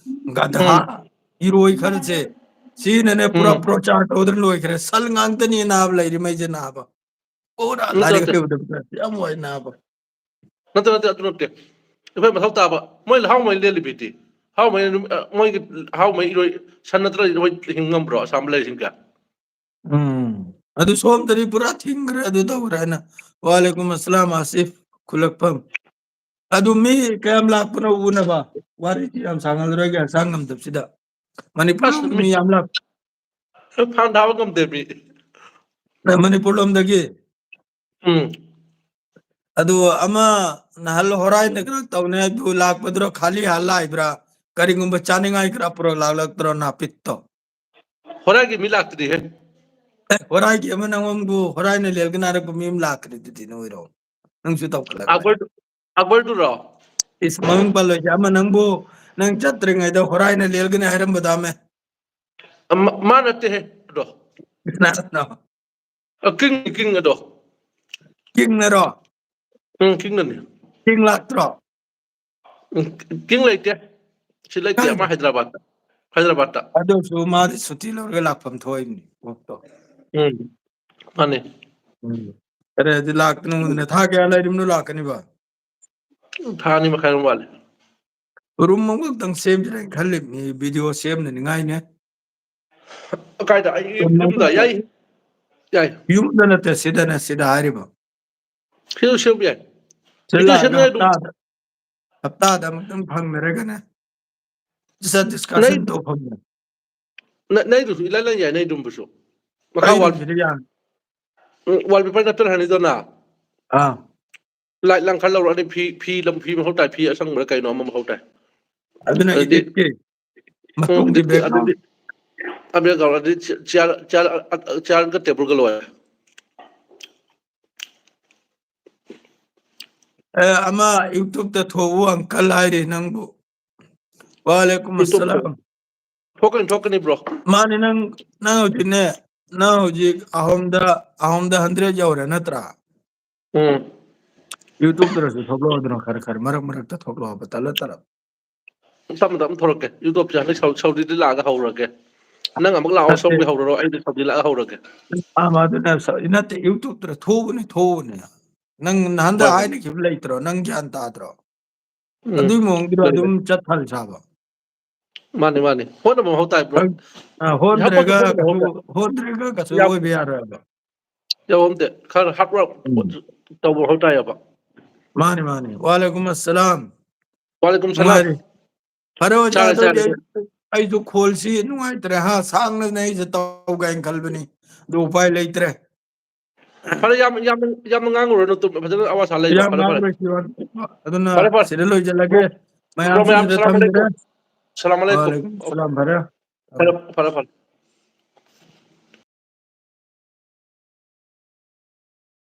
ꯒꯙꯥ, ꯎꯝ꯫ ꯏꯔꯣꯏ ꯈꯔꯁꯦ, ꯁꯤꯅꯅꯦ ꯄꯨꯔꯥ ꯎꯝ꯫ ꯄ꯭ꯔꯣꯆꯥꯔ ꯇꯧꯗꯅ ꯂꯣꯏꯈ꯭ꯔꯦ꯫ ꯁꯜ ꯉꯥꯛꯇꯅꯤ ꯅꯥꯕ ꯂꯩꯔꯤꯃꯩꯁꯦ ꯅꯥꯕ꯫ ꯄꯨꯔꯥ ꯅꯠꯇꯦ, ꯂꯥꯏꯔꯤꯛ ꯅꯠꯇꯦ꯫ ꯍꯩꯕꯗ ꯌꯥꯝ ꯋꯥꯏ ꯅꯥꯕ꯫ ꯅꯠꯇꯦ, ꯅꯠꯇꯦ, ꯑꯗꯨ ꯅꯠꯇꯦ꯫ ꯑꯩꯈꯣꯏ ꯃꯊꯧ ꯇꯥꯕ, ꯃꯣꯏ ꯂꯍꯥꯎ ꯃꯩ ꯂꯦꯜꯂꯤꯕꯤꯗꯤ꯫ ꯍꯥꯎ ꯃꯩ ꯑꯗꯨꯝ, ꯑ, ꯃꯣꯏꯒꯤ ꯍꯥꯎ ꯃꯩ ꯏꯔꯣꯏ, ꯁꯟ ꯅꯠꯇ꯭ꯔꯒ ꯏꯔꯣꯏ ꯍꯤꯡ ꯉꯝꯕ꯭ꯔꯣ ꯑꯁꯥꯝꯕ ꯂꯩꯔꯤꯁꯤꯡꯁꯦ? ꯎꯝ꯫ ꯑꯗꯨ ꯁꯣꯝꯗꯗꯤ ꯄꯨꯔꯥ ꯊꯤꯡꯈ꯭ꯔꯦ, ꯑꯗꯨ ꯇꯧꯈ꯭ꯔꯦ ꯍꯥꯏꯅ꯫ ꯋꯥꯂꯦꯀꯨꯝ ꯑꯁꯂꯥꯝ ꯑꯁꯤꯐ ꯈꯨꯂꯛꯐꯝ꯫ ꯑꯗꯨ ꯃꯤ ꯀꯌꯥꯝ ꯂꯥꯛꯄꯅꯣ ꯎꯅꯕ? ꯋꯥꯔꯤꯁꯤ ꯌꯥꯝ ꯁꯥꯡꯍꯜꯂꯔꯣꯏꯒꯦ, ꯍꯛꯆꯥꯡ ꯉꯝꯗꯕꯁꯤꯗ꯫ ꯃꯅꯤꯄꯨꯔ ꯑꯁ, ꯂꯣꯝꯒꯤ ꯃꯤ ꯃꯤ ꯌꯥꯝ ꯂꯥꯛ-, ꯐꯥꯟ ꯊꯥꯕ ꯉꯝꯗꯦ ꯃꯤ꯫ ꯃꯅꯤꯄꯨꯔ ꯂꯣꯝꯗꯒꯤ? ꯎꯝ꯫ ꯑꯗꯨ ꯑꯃ ꯅꯍꯥꯟ ꯍꯣꯔꯥꯏꯅ ꯀꯩꯅꯣ ꯇꯧꯅꯤ ꯍꯥꯏꯕꯗꯨ ꯂꯥꯛꯄꯗꯨꯔꯣ, ꯈꯥꯂꯤ ꯍꯥꯜꯂ ꯂꯥꯛꯏꯕ꯭ꯔꯥ? ꯀꯔꯤꯒꯨꯝꯕ ꯆꯥꯅꯤꯡꯉꯥꯏ ꯈꯔ ꯄꯨꯔꯛ ꯂꯥꯛꯂꯛꯇ꯭ꯔꯣ ꯅꯥꯄꯤꯠꯇꯣ? ꯍꯣꯔꯥꯏꯒꯤ ꯃꯤ ꯂꯥꯛꯇ꯭ꯔꯤꯍꯦ꯫ ꯑꯦ, ꯍꯣꯔꯥꯏꯒꯤ ꯑꯃ ꯅꯪꯉꯣꯟꯕꯨ ꯍꯣꯔꯥꯏꯅ ꯂꯦꯜꯒꯅꯤ ꯍꯥꯏꯔꯛꯄ ꯃꯤ ꯑꯃ ꯂꯥꯛꯈ꯭ꯔꯦ ꯑꯗꯨꯗꯤ ꯅꯣꯏꯔꯣ? ꯅꯪꯁꯨ ꯇꯧꯈꯠꯂꯛꯄ꯫ ꯑꯛꯕꯔ-, ꯑꯛꯕꯔꯗꯨꯔꯣ? ꯏꯁ, ꯃꯃꯤꯡ ꯄꯜꯂꯣꯏꯁꯦ꯫ ꯑꯃ ꯅꯪꯕꯨ, ꯅꯪ ꯆꯠꯇ꯭ꯔꯤꯉꯩꯗ ꯍꯣꯔꯥꯏꯅ ꯂꯦꯜꯒꯅꯤ ꯍꯥꯏꯔꯝꯕꯗꯣ ꯑꯃ꯫ ꯑ, ꯃꯥ-, ꯃꯥ ꯅꯠꯇꯦꯍꯦ ꯑꯗꯣ꯫ ꯀꯅꯥꯅꯣ? ꯑ, ꯀꯤꯡ, ꯀꯤꯡ ꯑꯗꯣ꯫ ꯀꯤꯡꯅꯔꯣ? ꯎꯝ, ꯀꯤꯡꯅꯅꯤ꯫ ꯀꯤꯡ ꯂꯥꯛꯇ꯭ꯔꯣ? ꯎꯝ, ꯀꯤꯡ ꯂꯩꯇꯦ꯫ ꯁꯤ ꯂꯩꯇꯦ, ꯀꯥꯏꯗ? ꯑꯃ ꯍꯥꯏꯗ꯭ꯔꯕꯥꯗꯇ꯫ ꯍꯥꯏꯗ꯭ꯔꯕꯥꯗꯇ꯫ ꯑꯗꯨꯁꯨ ꯃꯥꯗꯤ ꯁꯨꯇꯤ ꯂꯧꯔꯒ ꯂꯥꯛꯐꯝ ꯊꯣꯛꯏꯕꯅꯤ, ꯑꯣꯛꯇꯣ꯫ ꯎꯝ, ꯃꯥꯅꯦ꯫ ꯎꯝ꯫ ꯐꯔꯦ, ꯑꯗꯨ ꯂꯥꯛꯇꯅ ꯎꯝ꯫ ꯎꯗꯅ ꯊꯥ ꯀꯌꯥ ꯂꯩꯔꯤꯕꯅꯣ ꯂꯥꯛꯀꯅꯤꯕ? ꯊꯥ ꯑꯅꯤ ꯃꯈꯥꯏꯃꯨꯛ ꯋꯥꯠꯂꯤ꯫ ꯔꯨꯝ ꯑꯃꯈꯛꯇꯪ ꯁꯦꯝꯁꯤꯔꯅ ꯈꯜꯂꯤꯕꯅꯤ, ꯚꯤꯗꯤꯑꯣ ꯁꯦꯝꯅꯅꯤꯡꯉꯥꯏꯅꯦ꯫ ꯀꯥꯏꯗ? ꯑꯩ ꯔꯨꯝ ꯌꯨꯝꯗ? ꯑꯃꯈꯛꯇꯪ꯫ ꯌꯥꯏ꯫ ꯌꯥꯏ꯫ ꯌꯨꯝꯗ ꯅꯠꯇꯦ, ꯁꯤꯗꯅꯦ, ꯁꯤꯗ ꯍꯥꯏꯔꯤꯕ꯫ ꯁꯤꯗꯁꯨ ꯁꯦꯝꯕ ꯌꯥꯏ꯫ ꯁꯤꯗ ꯚꯤꯗꯤꯑꯣ ꯂꯥꯛꯑꯒ ꯁꯦꯝꯅꯤꯡꯉꯥꯏ ꯑꯗꯨꯝ ꯍꯞꯇꯥꯗ, ꯍꯞꯇꯥꯗ ꯑꯃꯨꯛꯇꯪ ꯐꯪꯅꯔꯒꯅꯦ, ꯁꯤꯗ ꯅꯩ-, ꯗꯤꯁꯀꯁꯟ ꯇꯧꯐꯝꯅꯦ꯫ ꯅ-, ꯅꯩꯗꯨꯁꯨ ꯏꯂꯥꯏ ꯂꯥꯏ ꯌꯥꯏ, ꯅꯩꯗꯨꯝꯕꯁꯨ꯫ ꯃꯈꯥ ꯀꯩ ꯋꯥꯜ-, ꯔꯨꯝꯁꯤꯗ ꯌꯥꯅꯤ? ꯎꯝ, wallpaper ꯅꯞꯁꯤꯜꯍꯜꯂꯅꯤꯗꯅ꯫ ꯑꯥ꯫ ꯂꯥꯏꯠ ꯂꯥꯡ ꯈꯔ ꯂꯧꯔꯛꯑꯅꯤ, ꯐꯤ, ꯐꯤ ꯂꯝ, ꯐꯤ ꯃꯊꯧ ꯇꯥꯏ, ꯐꯤ ꯑꯁꯪꯕꯔꯥ ꯀꯩꯅꯣ ꯑꯃ ꯃꯊꯧ ꯇꯥꯏ꯫ ꯑꯗꯨꯅ ꯑꯗꯨꯗꯤ, editꯀꯤ ꯎꯝ, ꯃꯇꯨꯡꯒꯤ editꯀꯤ background꯫ ꯑꯗꯨꯗꯤ, ꯑꯃꯦꯔꯤꯀꯥ ꯑꯣꯏꯔꯗꯤ ꯆꯤꯌꯥꯔ, ꯆꯤꯌꯥꯔ, ꯆꯤꯌꯥꯔꯒ ꯇꯦꯕꯜꯒ ꯂꯣꯏꯔꯦ꯫ ꯑꯦ, ꯑꯃ YouTube-ꯇ ꯊꯣꯛꯎ uncle ꯍꯥꯏꯔꯤ ꯅꯪꯕꯨ꯫ ꯋꯥꯂꯦꯀꯨꯝ YouTube-ꯇ꯫ ꯑꯁꯂꯥꯝ꯫ ꯊꯣꯛꯀꯅꯤ, ꯊꯣꯛꯀꯅꯤ, bro꯫ ꯃꯥꯅꯦ, ꯅꯪ, ꯅꯪ ꯍꯧꯖꯤꯛꯅꯦ, ꯅꯪ ꯍꯧꯖꯤꯛ ꯑꯍꯣꯝꯗ, ꯑꯍꯣꯝꯗ hundred ꯌꯧꯔꯦ ꯅꯠꯇ꯭ꯔꯥ? ꯎꯝ꯫ YouTube-ꯇꯔꯁꯨ ꯊꯣꯛꯂꯛꯑꯣꯗꯅ ꯈꯔ ꯈꯔ, ꯃꯔꯛ ꯃꯔꯛꯇ ꯊꯣꯛꯂꯛꯑꯣꯕ, ꯇꯠꯂ ꯇꯠꯂ꯫ ꯇꯞꯅ ꯇꯞꯅ ꯊꯣꯛꯂꯛꯀꯦ꯫ YouTube-ꯁꯦ ꯍꯟꯗꯛ ꯁꯥꯎ-, ꯁꯥꯎꯗꯤꯗ ꯂꯥꯛꯑꯒ ꯍꯧꯔꯒꯦ꯫ ꯅꯪ ꯑꯃꯨꯛ ꯂꯥꯛꯑꯣ, ꯅꯠꯇꯦ꯫ ꯁꯣꯝꯒꯤ ꯍꯧꯔꯔꯣ, ꯑꯩꯗꯤ ꯁꯥꯎꯗꯤ ꯂꯥꯛꯑꯒ ꯍꯧꯔꯒꯦ꯫ ꯑꯥ, ꯃꯥꯗꯨꯅ ꯁ-, ꯅꯠꯇꯦ, YouTube-ꯇꯔ ꯊꯣꯛꯎꯕꯅꯦ, ꯊꯣꯛꯎꯕꯅꯦ꯫ ꯅꯪ ꯅꯍꯥꯟꯗ ꯍꯣꯏ, ꯍꯣꯏ꯫ ꯍꯥꯏꯅꯈꯤꯕ ꯂꯩꯇ꯭ꯔꯣ? ꯅꯪ ꯒ꯭ꯌꯥꯟ ꯇꯥꯗ꯭ꯔꯣ? ꯎꯝ, ꯑꯗꯨꯒꯤ ꯃꯑꯣꯡꯗꯨꯗ ꯂꯩ, ꯑꯗꯨꯝ ꯂꯩ꯫ ꯆꯠ ꯍꯜ ꯁꯥꯕ꯫ ꯃꯥꯅꯤ, ꯃꯥꯅꯤ꯫ ꯍꯣꯠꯅꯕ ꯃꯊꯧ ꯇꯥꯏ, bro꯫ ꯑ, ꯍꯣꯠꯇ꯭ꯔꯒ ꯌꯥꯄꯣꯠꯇꯦ, ꯍꯣꯠꯅꯕ ꯀꯩꯁꯨ, ꯃꯊꯧ ꯇꯥꯏ꯫ ꯍꯣꯠꯇ꯭ꯔꯒ ꯀꯩꯁꯨ ꯌꯥ-, ꯑꯣꯏꯕ ꯌꯥꯔꯣꯏꯕ꯫ ꯌꯥꯎꯔꯝꯗꯦ꯫ ꯈꯔ hard work ꯎꯝ꯫ ꯇꯧꯕ ꯃꯊꯧ ꯇꯥꯏꯌꯦꯕ꯫ ꯃꯥꯅꯤ, ꯃꯥꯅꯤ꯫ ꯋꯥꯂꯦꯀꯨꯝ ꯑꯁꯂꯥꯝ꯫ ꯋꯥꯂꯦꯀꯨꯝ ꯁꯂꯥꯝ꯫ ꯅꯨꯡꯉꯥꯏꯔꯤ꯫ ꯐꯔꯦ, ꯑꯣꯖꯥ, ꯆꯥꯔꯦ, ꯑꯗꯨꯗꯤ ꯆꯥꯔꯦ꯫ ꯑꯩ, ꯑꯩꯁꯨ ꯈꯣꯜꯁꯤ ꯅꯨꯡꯉꯥꯏꯇ꯭ꯔꯦ, ꯍꯥ? ꯁꯥꯡꯅꯅꯦ ꯑꯩꯁꯦ ꯇꯧꯒꯦꯅ ꯈꯜꯕꯅꯤ, ꯑꯗꯨ ꯎꯄꯥꯏ ꯂꯩꯇ꯭ꯔꯦ꯫ ꯐꯔꯦ, ꯌꯥꯝ, ꯌꯥꯝ, ꯌꯥꯝ ꯉꯥꯡꯉꯨꯔꯅꯨ, ꯇꯨꯝ, ꯐꯖꯅ ꯑꯋꯥ ꯁꯥ ꯂꯩꯕ꯫ ꯌꯥꯝ ꯐꯔꯦ, ꯐꯔꯦ꯫ ꯉꯥꯡꯉꯔꯣꯏ, ꯁꯤꯔꯣ꯫ ꯑꯗꯨꯅ ꯐꯔꯦ, ꯐꯔꯦ꯫ ꯁꯤꯗ ꯂꯣꯏꯁꯤꯜꯂꯒꯦ꯫ Bro, ꯃꯌꯥꯝ, ꯃꯌꯥꯝꯁꯤꯡꯁꯤꯗ ꯁꯂꯥꯝ ꯊꯝꯖꯔꯦ꯫ ꯑꯂꯩꯀꯨꯝ꯫ ꯁꯂꯥꯝ ꯑꯂꯩꯀꯨꯝ꯫ ꯋꯥꯂꯦꯀꯨꯝ ꯁꯂꯥꯝ, ꯐꯔꯦ꯫ ꯐꯔꯦ, ꯐꯔꯦ, ꯐꯔꯦ꯫